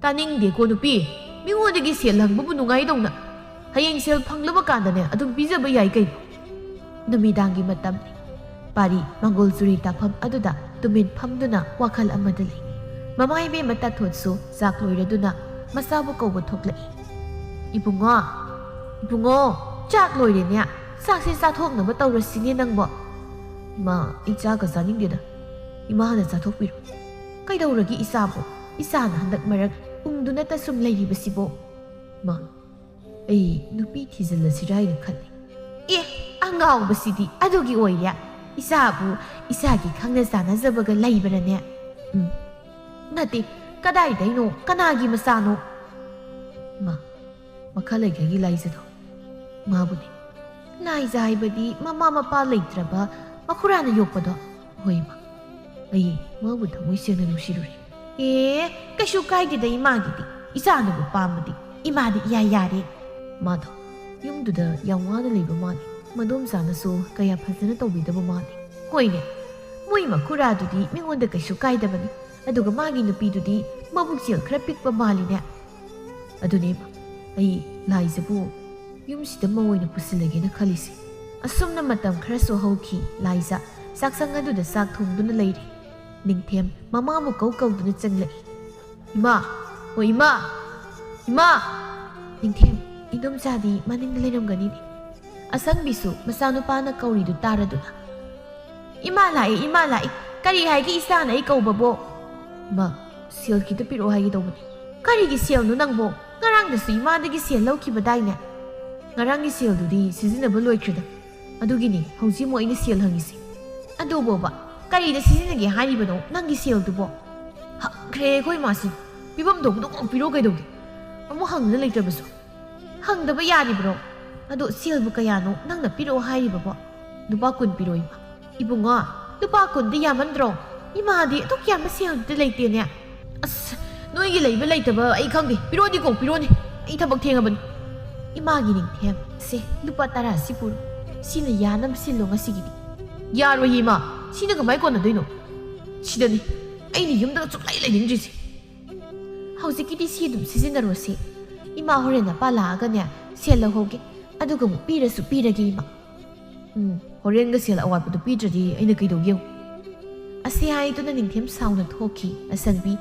"ꯇꯥꯅꯤꯡꯗꯦꯀꯣ ꯅꯨꯄꯤ, ꯃꯤꯉꯣꯟꯗꯒꯤ ꯁꯦꯜ ꯍꯪꯕꯕꯨ ꯅꯨꯡꯉꯥꯏꯗꯧꯅ꯫ ꯍꯌꯦꯡ ꯁꯦꯜ ꯐꯪꯂꯕ ꯀꯥꯟꯗꯅꯦ ꯑꯗꯨꯝ ꯄꯤꯖꯕ ꯌꯥꯏ ꯀꯩꯅꯣ꯫" ꯅꯨꯃꯤꯗꯥꯡꯒꯤ ꯃꯇꯝꯅꯤ꯫ ꯄꯥꯔꯤ ꯃꯪꯒꯣꯜ ꯆꯨꯔꯤ ꯇꯥꯐꯝ ꯑꯗꯨꯗ ꯇꯨꯃꯤꯟ ꯐꯝꯗꯨꯅ ꯋꯥꯈꯜ ꯑꯃꯗ ꯂꯩ꯫ ꯃꯃꯥ ꯏꯕꯦꯝꯃ ꯇꯥꯊꯣꯠꯁꯨ ꯆꯥꯛ ꯂꯣꯏꯔꯗꯨꯅ ꯃꯆꯥꯕꯨ ꯀꯧꯕ ꯊꯣꯛꯂꯛꯏ꯫ "ꯏꯕꯨꯡꯉꯣ, ꯏꯕꯨꯡꯉꯣ, ꯆꯥꯛ ꯂꯣꯏꯔꯦꯅꯦ꯫ ꯆꯥꯛꯁꯦ ꯆꯥꯊꯣꯛꯅꯕ ꯇꯧꯔꯁꯤꯅꯦ ꯅꯪꯕꯣ꯫" "ꯏꯃꯥ, ꯑꯩ ꯆꯥꯛꯀ ꯆꯥꯅꯤꯡꯗꯦꯗ꯫ ꯏꯃꯥ ꯍꯥꯟꯅ ꯆꯥꯊꯣꯛꯄꯤꯔꯣ꯫" "ꯀꯩꯗꯧꯔꯒꯦ ꯏꯆꯥꯕꯨ? ꯏꯆꯥꯅ ꯍꯟꯗꯛ ꯃꯔꯛ ꯎꯪꯗꯨꯅꯇ ꯁꯨꯝ ꯂꯩꯔꯤꯕꯁꯤꯕꯣ?" "ꯃꯥ, ꯑꯩ ꯅꯨꯄꯤ ꯊꯤꯖꯤꯜꯂꯁꯤꯔꯥ ꯍꯥꯏꯅ ꯈꯜꯂꯤ꯫" "ꯑꯦ, ꯑꯉꯥꯎꯕꯁꯤꯗꯤ ꯑꯗꯨꯒꯤ ꯑꯣꯏꯔꯦ? ꯏꯆꯥꯕꯨ ꯏꯆꯥꯒꯤ ꯈꯪꯅ ꯆꯥꯟꯅꯖꯕꯒ ꯂꯩꯕ꯭ꯔꯅꯦ?" "ꯎꯝ, ꯅꯠꯇꯦ, ꯀꯗꯥꯏꯗꯩꯅꯣ? ꯀꯅꯥꯒꯤ ꯃꯆꯥꯅꯣ?" "ꯏꯃꯥ, ꯃꯈꯥ ꯂꯩꯀꯥꯏꯒꯤ ꯂꯥꯏꯖꯗꯣ, ꯃꯥꯕꯨꯅꯤ꯫" ꯂꯥꯏꯖ ꯍꯥꯏꯕꯗꯤ ꯃꯃꯥ ꯃꯄꯥ ꯂꯩꯇ꯭ꯔꯕ ꯃꯈꯨꯔꯥꯅ ꯌꯣꯛꯄꯗꯣ? ꯍꯣꯏ ꯏꯃꯥ, ꯑꯩ ꯃꯥꯕꯨ ꯊꯃꯣꯏ ꯁꯦꯡꯅ ꯅꯨꯡꯁꯤꯔꯨꯔꯦ꯫ ꯑꯦ, ꯀꯩꯁꯨ ꯀꯥꯏꯗꯦꯗ ꯏꯃꯥꯒꯤꯗꯤ, ꯏꯆꯥꯅꯕꯨ ꯄꯥꯝꯃꯗꯤ ꯏꯃꯥꯗꯤ ꯏꯌꯥ ꯌꯥꯔꯦ꯫ ꯃꯥꯗꯣ ꯌꯨꯝꯗꯨꯗ ꯌꯥꯝ ꯋꯥꯅ ꯂꯩꯕ ꯃꯥꯜꯂꯤ꯫ ꯃꯗꯣꯝꯆꯥꯅꯁꯨ ꯀꯌꯥ ꯐꯖꯅ ꯇꯧꯕꯤꯗꯕ ꯃꯥꯜꯂꯤ꯫ ꯍꯣꯏꯅꯦ, ꯃꯣꯏ ꯃꯈꯨꯔꯥꯗꯨꯗꯤ ꯃꯤꯉꯣꯟꯗ ꯀꯩꯁꯨ ꯀꯥꯏꯗꯕꯅꯤ, ꯑꯗꯨꯒ ꯃꯥꯒꯤ ꯅꯨꯄꯤꯗꯨꯗꯤ ꯃꯕꯨꯛꯆꯦꯜ ꯈꯔ ꯄꯤꯛꯄ ꯃꯥꯜꯂꯤꯅꯦ꯫ ꯑꯗꯨꯅꯦꯕ ꯑꯩ ꯂꯥꯏꯖꯕꯨ ꯌꯨꯝꯁꯤꯗ ꯃꯧ ꯑꯣꯏꯅ ꯄꯨꯁꯤꯜꯂꯒꯦꯅ ꯈꯜꯂꯤꯁꯦ꯫ ꯑꯁꯨꯝꯅ ꯃꯇꯝ ꯈꯔꯁꯨ ꯍꯧꯈꯤ꯫ ꯂꯥꯏꯖ ꯆꯥꯛꯁꯪ ꯑꯗꯨꯗ ꯆꯥꯛ ꯊꯣꯡꯗꯨꯅ ꯂꯩꯔꯤ꯫ ꯅꯤꯡꯊꯦꯝ ꯃꯃꯥꯕꯨ ꯀꯧ ꯀꯧꯗꯨꯅ ꯆꯪꯂꯛꯏ꯫ "ꯏꯃꯥ! ꯑꯣ ꯏꯃꯥ!" "ꯏꯃꯥ!" ꯅꯤꯡꯊꯦꯝ, ꯏꯗꯣꯝꯆꯥꯗꯤ ꯃꯅꯤꯡꯗ ꯂꯩꯔꯝꯒꯅꯤꯅꯦ꯫ ꯑꯁꯪꯕꯤꯁꯨ ꯃꯆꯥꯅꯨꯄꯥꯅ ꯀꯧꯔꯤꯗꯨ ꯇꯥꯔꯗꯨꯅ, "ꯏꯃꯥ ꯂꯥꯛꯏ, ꯏꯃꯥ ꯂꯥꯛꯏ꯫ ꯀꯔꯤ ꯍꯥꯏꯒꯦ ꯏꯆꯥꯅ ꯑꯩ ꯀꯧꯕꯕꯣ?" "ꯏꯃꯥ, ꯁꯦꯜ ꯈꯤꯇ ꯄꯤꯔꯛꯑꯣ ꯍꯥꯏꯒꯦ ꯇꯧꯕꯅꯤ꯫" "ꯀꯔꯤꯒꯤ ꯁꯦꯜꯅꯣ ꯅꯪꯕꯣ? ꯉꯔꯥꯡꯗꯁꯨ ꯏꯃꯥꯗꯒꯤ ꯁꯦꯜ ꯂꯧꯈꯤꯕꯗꯥꯏꯅꯦ?" "ꯉꯔꯥꯡꯒꯤ ꯁꯦꯜꯗꯨꯗꯤ ꯁꯤꯖꯤꯟꯅꯕ ꯂꯣꯏꯈ꯭ꯔꯦꯗ꯫ ꯑꯗꯨꯒꯤꯅꯤ ꯍꯧꯖꯤꯛ ꯑꯃꯨꯛ ꯑꯩꯅ ꯁꯦꯜ ꯍꯪꯉꯤꯁꯦ꯫" "ꯑꯗꯨꯕꯣꯕ, ꯀꯔꯤꯗ ꯁꯤꯖꯤꯟꯅꯒꯦ ꯍꯥꯏꯔꯤꯕꯅꯣ ꯅꯪꯒꯤ ꯁꯦꯜꯗꯨꯕꯣ?" "ꯍꯪꯈ꯭ꯔꯦ ꯑꯩꯈꯣꯏ ꯏꯃꯥꯁꯦ꯫ ꯄꯤꯐꯝ ꯊꯣꯛꯄꯗꯣ ꯀꯣꯛ ꯄꯤꯔꯣ ꯀꯩꯗꯧꯒꯦ? ꯑꯃꯨꯛ ꯍꯪꯗꯅ ꯂꯩꯇ꯭ꯔꯕꯁꯨ꯫" "ꯍꯪꯗꯕ ꯌꯥꯔꯤꯕ꯭ꯔꯣ? ꯑꯗꯣ ꯁꯦꯜꯕꯨ ꯀꯌꯥꯅꯣ ꯅꯪꯅ ꯄꯤꯔꯛꯑꯣ ꯍꯥꯏꯔꯤꯕꯕꯣ?" "ꯂꯨꯄꯥ ꯀꯨꯟ ꯄꯤꯔꯛꯑꯣ ꯏꯃꯥ꯫" "ꯏꯕꯨꯡꯉꯣ, ꯂꯨꯄꯥ ꯀꯨꯟꯗꯤ ꯌꯥꯝꯃꯟꯗ꯭ꯔꯣ? ꯏꯃꯥꯗꯤ ꯑꯗꯨꯛ ꯌꯥꯝꯕ ꯁꯦꯜꯗꯨꯗꯤ ꯂꯩꯇꯦꯅꯦ꯫" "ꯑꯁ, ꯅꯣꯏꯒꯤ ꯂꯩꯕ ꯂꯩꯇꯕ ꯑꯩ ꯈꯪꯗꯦ꯫ ꯄꯤꯔꯛꯑꯣꯗꯤ ꯀꯣꯛ ꯄꯤꯔꯛꯑꯣꯅꯦ꯫ ꯑꯩ ꯊꯕꯛ ꯊꯦꯡꯉꯕꯅꯤ꯫" "ꯏꯃꯥꯒꯤ ꯅꯤꯡꯊꯦꯝ, ꯁꯦ, ꯂꯨꯄꯥ ꯇꯔꯥꯁꯤ ꯄꯨꯔꯣ꯫ ꯁꯤꯅ ꯌꯥꯅꯕ ꯁꯤꯜꯂꯣ ꯉꯁꯤꯒꯤꯗꯤ꯫" "ꯌꯥꯔꯣꯏꯌꯦ ꯏꯃꯥ꯫ ꯁꯤꯅ ꯀꯃꯥꯏ ꯀꯣꯟꯅꯗꯣꯏꯅꯣ? ꯁꯤꯗꯅꯤ ꯑꯩꯅ ꯌꯨꯝꯗꯒ ꯁꯨꯡꯂꯩ ꯂꯩꯅꯤꯡꯗ꯭ꯔꯤꯁꯦ꯫" "ꯍꯧꯖꯤꯛꯀꯤꯗꯤ ꯁꯤ ꯑꯗꯨꯝ ꯁꯤꯖꯤꯟꯅꯔꯣꯁꯦ꯫ ꯏꯃꯥ ꯍꯣꯔꯦꯟ ꯅꯄꯥ ꯂꯥꯛꯑꯒꯅꯦ ꯁꯦꯜ ꯂꯧꯍꯧꯒꯦ꯫ ꯑꯗꯨꯒ ꯑꯃꯨꯛ ꯄꯤꯔꯁꯨ ꯄꯤꯔꯒꯦ ꯏꯃꯥ꯫" "ꯎꯝ, ꯍꯣꯔꯦꯟꯒ ꯁꯦꯜ ꯑꯋꯥꯠꯄꯗꯨ ꯄꯤꯗ꯭ꯔꯗꯤ ꯑꯩꯅ ꯀꯩꯗꯧꯒꯦ ꯌꯦꯡꯉꯨ꯫" ꯑꯁꯤ ꯍꯥꯏꯗꯨꯅ ꯅꯤꯡꯊꯦꯝ ꯁꯥꯎꯅ ꯊꯣꯛꯈꯤ꯫ ꯑꯁꯪꯕꯤ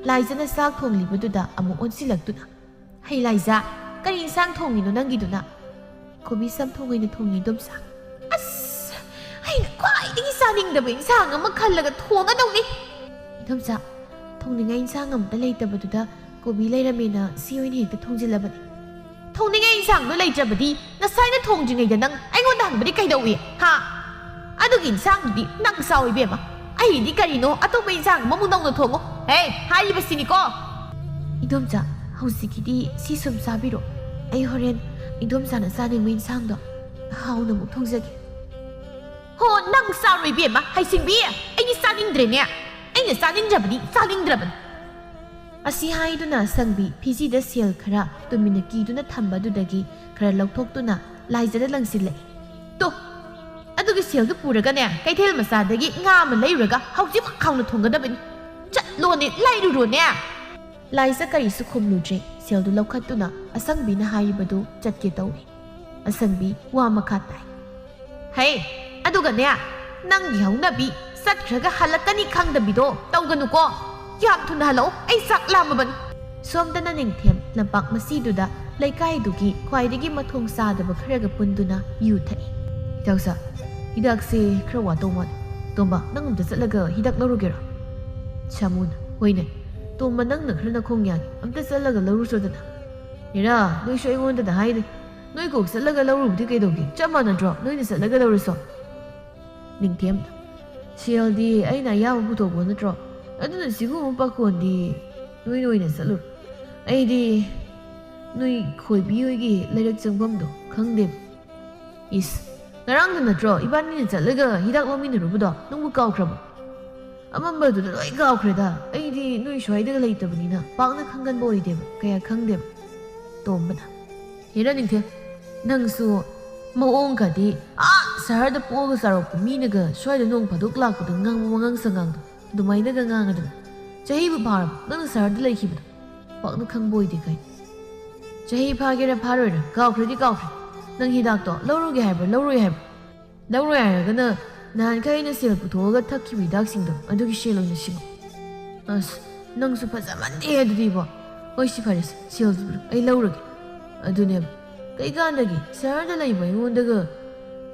ꯂꯥꯏꯖꯅ ꯆꯥꯛ ꯊꯣꯡꯂꯤꯕꯗꯨꯗ ꯑꯃꯨꯛ ꯑꯣꯟꯁꯤꯜꯂꯛꯇꯨꯅ, "ꯍꯩ ꯂꯥꯏꯖ, ꯀꯔꯤ ꯏꯟꯁꯥꯡ ꯊꯣꯡꯉꯤꯅꯣ ꯅꯪꯒꯤꯗꯨꯅ?" "ꯀꯣꯕꯤ ꯆꯝꯊꯣꯡ ꯑꯣꯏꯅ ꯊꯣꯡꯉꯤ, ꯏꯗꯣꯝꯆꯥ꯫" "ꯑꯁ, ꯑꯩꯅ ꯈ꯭ꯋꯥꯏꯗꯒꯤ ꯆꯥꯅꯤꯡꯗꯕ ꯏꯟꯁꯥꯡ ꯑꯃ ꯈꯜꯂꯒ ꯊꯣꯡꯒꯗꯧꯅꯤ꯫" "ꯏꯗꯣꯝꯆꯥ, ꯊꯣꯡꯅꯤꯡꯉꯥꯏ ꯏꯟꯁꯥꯡ ꯑꯝꯇ ꯂꯩꯇꯕꯗꯨꯗ ꯀꯣꯕꯤ ꯂꯩꯔꯝꯃꯦꯅ ꯁꯤ ꯑꯣꯏꯅ ꯍꯦꯛꯇ ꯊꯣꯡꯖꯤꯜꯂꯕꯅꯤ꯫" "ꯊꯣꯡꯅꯤꯡꯉꯥꯏ ꯏꯟꯁꯥꯡꯗꯣ ꯂꯩꯇ꯭ꯔꯕꯗꯤ ꯉꯁꯥꯏꯅ ꯊꯣꯡꯗ꯭ꯔꯤꯉꯩꯗ ꯅꯪ ꯑꯩꯉꯣꯟꯗ ꯍꯪꯕꯗꯤ ꯀꯩꯗꯧꯏ, ꯍꯥ? ꯑꯗꯨꯒꯤ ꯏꯟꯁꯥꯡꯗꯨꯗꯤ ꯅꯪ ꯆꯥꯎ ꯏꯕꯦꯝꯃ꯫ ꯑꯩꯗꯤ ꯀꯔꯤꯅꯣ ꯑꯇꯣꯞꯄ ꯏꯟꯁꯥꯡ ꯑꯃꯃꯨꯛ ꯅꯧꯅ ꯊꯣꯡꯉꯣ꯫ ꯍꯦ, ꯍꯥꯏꯔꯤꯕꯁꯤꯅꯤꯀꯣ!" "ꯏꯗꯣꯝꯆꯥ, ꯍꯧꯖꯤꯛꯀꯤꯗꯤ ꯁꯤ ꯁꯨꯝ ꯆꯥꯕꯤꯔꯣ꯫ ꯑꯩ ꯍꯣꯔꯦꯟ ꯏꯗꯣꯝꯆꯥꯅ ꯆꯥꯅꯤꯡꯕ ꯏꯟꯁꯥꯡꯗꯣ ꯍꯥꯎꯅ ꯑꯃꯨꯛ ꯊꯣꯡꯖꯒꯦ꯫ ꯍꯣ, ꯅꯪ ꯆꯥꯔꯣ ꯏꯕꯦꯝꯃ, ꯍꯩꯁꯤꯡꯕꯤ꯫ ꯑꯩꯗꯤ ꯆꯥꯅꯤꯡꯗ꯭ꯔꯦꯅꯦ꯫ ꯑꯩꯅ ꯆꯥꯅꯤꯡꯗ꯭ꯔꯕꯅꯤ, ꯆꯥꯅꯤꯡꯗ꯭ꯔꯕꯅꯤ꯫ ꯑꯁꯤ ꯍꯥꯏꯗꯨꯅ ꯑꯁꯪꯕꯤ ꯐꯤꯖꯤꯗ ꯁꯦꯜ ꯈꯔ ꯇꯨꯃꯤꯟꯅ ꯀꯤꯗꯨꯅ ꯊꯝꯕꯗꯨꯗꯒꯤ ꯈꯔ ꯂꯧꯊꯣꯛꯇꯨꯅ ꯂꯥꯏꯖꯗ ꯂꯪꯁꯤꯜꯂꯛꯏ꯫ ꯇꯣ, ꯑꯗꯨꯒꯤ ꯁꯦꯜꯗꯨ ꯄꯨꯔꯒꯅꯦ, ꯀꯩꯊꯦꯜ ꯃꯆꯥꯗꯒꯤ ꯉꯥ ꯑꯃ ꯂꯩꯔꯨꯔꯒ ꯍꯧꯖꯤꯛꯃꯛ ꯍꯥꯎꯅ ꯊꯣꯡꯒꯗꯕꯅꯤ꯫ ꯆꯠꯂꯣꯅꯦ, ꯂꯩꯔꯨꯔꯣꯅꯦ꯫ ꯂꯥꯏꯖ ꯀꯔꯤꯁꯨ ꯈꯨꯝꯂꯨꯗ꯭ꯔꯦ꯫ ꯁꯦꯜꯗꯨ ꯂꯧꯈꯠꯇꯨꯅ ꯑꯁꯪꯕꯤꯅ ꯍꯥꯏꯔꯤꯕꯗꯨ ꯆꯠꯀꯦ ꯇꯧꯏ꯫ ꯑꯁꯪꯕꯤ ꯋꯥ ꯃꯈꯥ ꯇꯥꯏ꯫ ꯍꯩ, ꯑꯗꯨꯒꯅꯦ, ꯅꯪꯒꯤ ꯍꯧꯅꯕꯤ ꯆꯠꯈ꯭ꯔꯒ ꯍꯜꯂꯛꯀꯅꯤ ꯈꯪꯗꯕꯤꯗꯣ ꯇꯧꯒꯅꯨꯀꯣ꯫ ꯌꯥꯝ ꯊꯨꯅ ꯍꯜꯂꯛꯑꯣ, ꯑꯩ ꯆꯥꯛ ꯂꯥꯝꯃꯕꯅꯤ꯫ ꯁꯣꯝꯗꯅ ꯅꯤꯡꯊꯦꯝ ꯂꯝꯄꯥꯛ ꯃꯁꯤꯗꯨꯗ ꯂꯩꯀꯥꯏꯗꯨꯒꯤ ꯈ꯭ꯋꯥꯏꯗꯒꯤ ꯃꯊꯣꯡ ꯆꯥꯗꯕ ꯈꯔꯒ ꯄꯨꯟꯗꯨꯅ ꯌꯨ ꯊꯛꯏ꯫ ꯍꯤꯗꯥꯛꯁꯦ, ꯍꯤꯗꯥꯛꯁꯦ ꯈꯔ ꯋꯥꯠꯇꯧ ꯃꯥꯜꯂꯦ꯫ ꯇꯣꯝꯕ, ꯅꯪ ꯑꯝꯇ ꯆꯠꯂꯒ ꯍꯤꯗꯥꯛ ꯂꯧꯔꯨꯒꯦꯔꯣ? ꯁꯥꯃꯨꯅ, ꯍꯣꯏꯅꯦ꯫ ꯇꯣꯝꯕ, ꯅꯪꯅ ꯈꯔ ꯅꯈꯣꯡ ꯌꯥꯡꯉꯤ, ꯑꯝꯇ ꯆꯠꯂꯒ ꯂꯧꯔꯨꯆꯣꯗꯅ꯫ ꯍꯦꯔꯥ, ꯅꯣꯏꯁꯨ ꯑꯩꯉꯣꯟꯗꯗ ꯍꯥꯏꯗꯦ꯫ ꯅꯣꯏ ꯀꯣꯛ ꯆꯠꯂꯒ ꯂꯧꯔꯨꯕꯗꯤ ꯀꯩꯗꯧꯒꯦ? ꯆꯞ ꯃꯥꯟꯅꯗ꯭ꯔꯣ, ꯅꯣꯏꯅ ꯆꯠꯂꯒ ꯂꯧꯔꯁꯨ? ꯅꯤꯡꯊꯦꯝ, ꯁꯦꯜꯗꯤ ꯑꯩꯅ ꯑꯌꯥꯝꯕ ꯄꯨꯊꯣꯛꯄ ꯅꯠꯇ꯭ꯔꯣ? ꯑꯗꯨꯅ ꯁꯤꯒꯨꯝꯕ ꯄꯥꯈꯣꯟꯗꯤ ꯅꯣꯏꯅ ꯑꯣꯏꯅ ꯆꯠꯂꯨꯔꯣ꯫ ꯑꯩꯗꯤ ꯅꯣꯏ ꯈꯣꯏꯕꯤ ꯍꯣꯏꯒꯤ ꯂꯩꯔꯛ ꯆꯪꯐꯝꯗꯣ ꯈꯪꯗꯦꯕ꯫ ꯏꯁ, ꯉꯔꯥꯡꯗ ꯅꯠꯇ꯭ꯔꯣ ꯏꯕꯥꯅꯤꯅ ꯆꯠꯂꯒ ꯍꯤꯗꯥꯛ ꯂꯧꯃꯤꯟꯅꯔꯨꯕꯗꯣ? ꯅꯪꯕꯨ ꯀꯥꯎꯈ꯭ꯔꯕꯣ? ꯑꯃꯝꯕꯗꯨꯗ ꯂꯣꯏ ꯀꯥꯎꯈ꯭ꯔꯦꯗ꯫ ꯑꯩꯗꯤ ꯅꯣꯏ ꯁ꯭ꯋꯥꯏꯗꯒ ꯂꯩꯇꯕꯅꯤꯅ ꯄꯥꯛꯅ ꯈꯪꯒꯟꯕ ꯑꯣꯏꯗꯦꯕ, ꯀꯌꯥ ꯈꯪꯗꯦꯕ꯫ ꯇꯣꯝꯕꯅ, ꯍꯦꯔꯥ ꯅꯤꯡꯊꯦꯝ, ꯅꯪꯁꯨ ꯃꯑꯣꯡꯒꯗꯤ, ꯑꯥ ꯁꯍꯔꯗ ꯄꯣꯛꯑꯒ ꯆꯥꯎꯔꯛꯄ ꯃꯤꯅꯒ ꯁ꯭ꯋꯥꯏꯗ ꯅꯣꯡ ꯐꯥꯗꯣꯛ ꯂꯥꯛꯄꯗ ꯉꯥꯡꯕ ꯋꯥꯉꯥꯡ ꯁꯉꯥꯡꯗꯣ ꯑꯗꯨꯃꯥꯏꯅꯒ ꯉꯥꯡꯉꯗꯅ꯫ ꯆꯍꯤꯕꯨ ꯐꯥꯔꯕ ꯅꯪꯅ ꯁꯍꯔꯗ ꯂꯩꯈꯤꯕꯗꯣ? ꯄꯥꯛꯅ ꯈꯪꯕ ꯑꯣꯏꯗꯦ ꯀꯥꯏ꯫ ꯆꯍꯤ ꯐꯥꯒꯦꯔꯥ ꯐꯥꯔꯣꯏꯔꯥ ꯀꯥꯎꯈ꯭ꯔꯗꯤ ꯀꯥꯎꯈ꯭ꯔꯦ꯫ ꯅꯪ ꯍꯤꯗꯥꯛꯇꯣ ꯂꯧꯔꯨꯒꯦ ꯍꯥꯏꯕ꯭ꯔꯥ ꯂꯧꯔꯣꯏ ꯍꯥꯏꯕ꯭ꯔꯥ? ꯂꯧꯔꯣꯏ ꯍꯥꯏꯔꯒꯅ ꯅꯍꯥꯟꯈꯩ ꯑꯩꯅ ꯁꯦꯜ ꯄꯨꯊꯣꯛꯑꯒ ꯊꯛꯈꯤꯕ ꯍꯤꯗꯥꯛꯁꯤꯡꯗꯣ ꯑꯗꯨꯒꯤ ꯁꯦꯜ ꯑꯣꯏꯅ ꯁꯤꯡꯉꯣ꯫ ꯑꯁ, ꯅꯪꯁꯨ ꯐꯖꯃꯟꯗꯦ ꯑꯗꯨꯗꯤꯕꯣ꯫ ꯍꯣꯏ, ꯁꯤ ꯐꯔꯦꯁꯦ, ꯁꯦꯜꯗꯨ ꯑꯩ ꯂꯧꯔꯒꯦ꯫ ꯑꯗꯨꯅꯦꯕ, ꯀꯩꯀꯥꯟꯗꯒꯤ ꯁꯍꯔꯗ ꯂꯩꯕ ꯑꯩꯉꯣꯟꯗꯒ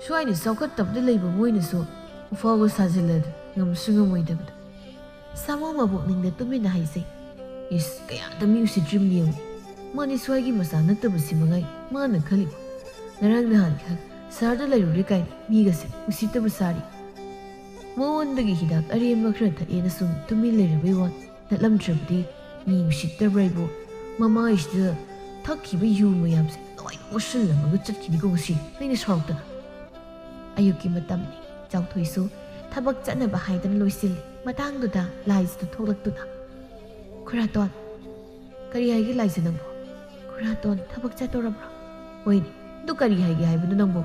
ꯁ꯭ꯋꯥꯏꯗ ꯆꯥꯎꯈꯠꯇꯕꯗ ꯂꯩꯕ ꯃꯣꯏꯅꯁꯨ ꯑꯐꯥꯎꯕ ꯁꯥꯖꯤꯜꯂꯗꯤ ꯉꯝꯁꯨ ꯉꯝꯃꯣꯏꯗꯕꯗꯣ꯫ ꯁꯥꯃꯨ ꯃꯄꯨꯛꯅꯤꯡꯗ ꯇꯨꯃꯤꯟꯅ ꯍꯥꯏꯖꯩ꯫ ꯏꯁ, ꯀꯌꯥꯗ ꯃꯤ ꯎꯁꯤꯠꯇ꯭ꯔꯤꯕꯅꯤ ꯌꯦꯡꯉꯨ꯫ ꯃꯥꯗꯤ ꯁ꯭ꯋꯥꯏꯒꯤ ꯃꯆꯥ ꯅꯠꯇꯕꯁꯤ ꯃꯉꯥꯏ ꯃꯥꯅ ꯈꯜꯂꯤ꯫ ꯉꯔꯥꯡ ꯅꯍꯥꯟ ꯈꯛ ꯁꯍꯔꯗ ꯂꯩꯔꯨꯔꯦ ꯀꯥꯏꯅ ꯃꯤꯒꯁꯦ ꯎꯁꯤꯠꯇꯕ ꯁꯥꯔꯤ꯫ ꯃꯉꯣꯟꯗꯒꯤ ꯍꯤꯗꯥꯛ ꯑꯔꯦꯝꯕ ꯈꯔ ꯊꯛꯑꯦꯅ ꯁꯨꯝ ꯇꯨꯃꯤꯟ ꯂꯩꯔꯕꯩ ꯋꯥꯅꯤ꯫ ꯅꯠꯂꯝꯗ꯭ꯔꯕꯗꯤ ꯃꯤ ꯎꯁꯤꯠꯇꯕ꯭ꯔꯥ ꯍꯥꯏꯕꯨ? ꯃꯃꯥꯏꯁꯤꯗ ꯊꯛꯈꯤꯕ ꯌꯨ ꯃꯌꯥꯝꯁꯦ ꯂꯣꯏꯅ ꯃꯨꯠꯁꯤꯜꯂꯝꯃꯒ ꯆꯠꯈꯤꯅꯤꯀꯣ ꯉꯁꯤ꯫ ꯑꯩꯅ ꯁꯥꯎꯔꯛꯇꯅ꯫ ꯑꯌꯨꯛꯀꯤ ꯃꯇꯝꯅꯤ꯫ ꯆꯥꯎꯊꯣꯏꯁꯨ ꯊꯕꯛ ꯆꯠꯅꯕ ꯍꯥꯏꯗꯅ ꯂꯣꯏꯁꯤꯜꯂꯤ꯫ ꯃꯇꯥꯡꯗꯨꯗ ꯂꯥꯏꯖꯗꯨ ꯊꯣꯛꯂꯛꯇꯨꯅ, "ꯈꯨꯔꯥꯇꯣꯟ!" "ꯀꯔꯤ ꯍꯥꯏꯒꯦ ꯂꯥꯏꯖ ꯅꯪꯕꯣ?" "ꯈꯨꯔꯥꯇꯣꯟ ꯊꯕꯛ ꯆꯠꯇꯣꯔꯕ꯭ꯔꯣ?" "ꯍꯣꯏꯅꯦ, ꯑꯗꯨ ꯀꯔꯤ ꯍꯥꯏꯒꯦ ꯍꯥꯏꯕꯅꯣ ꯅꯪꯕꯣ?"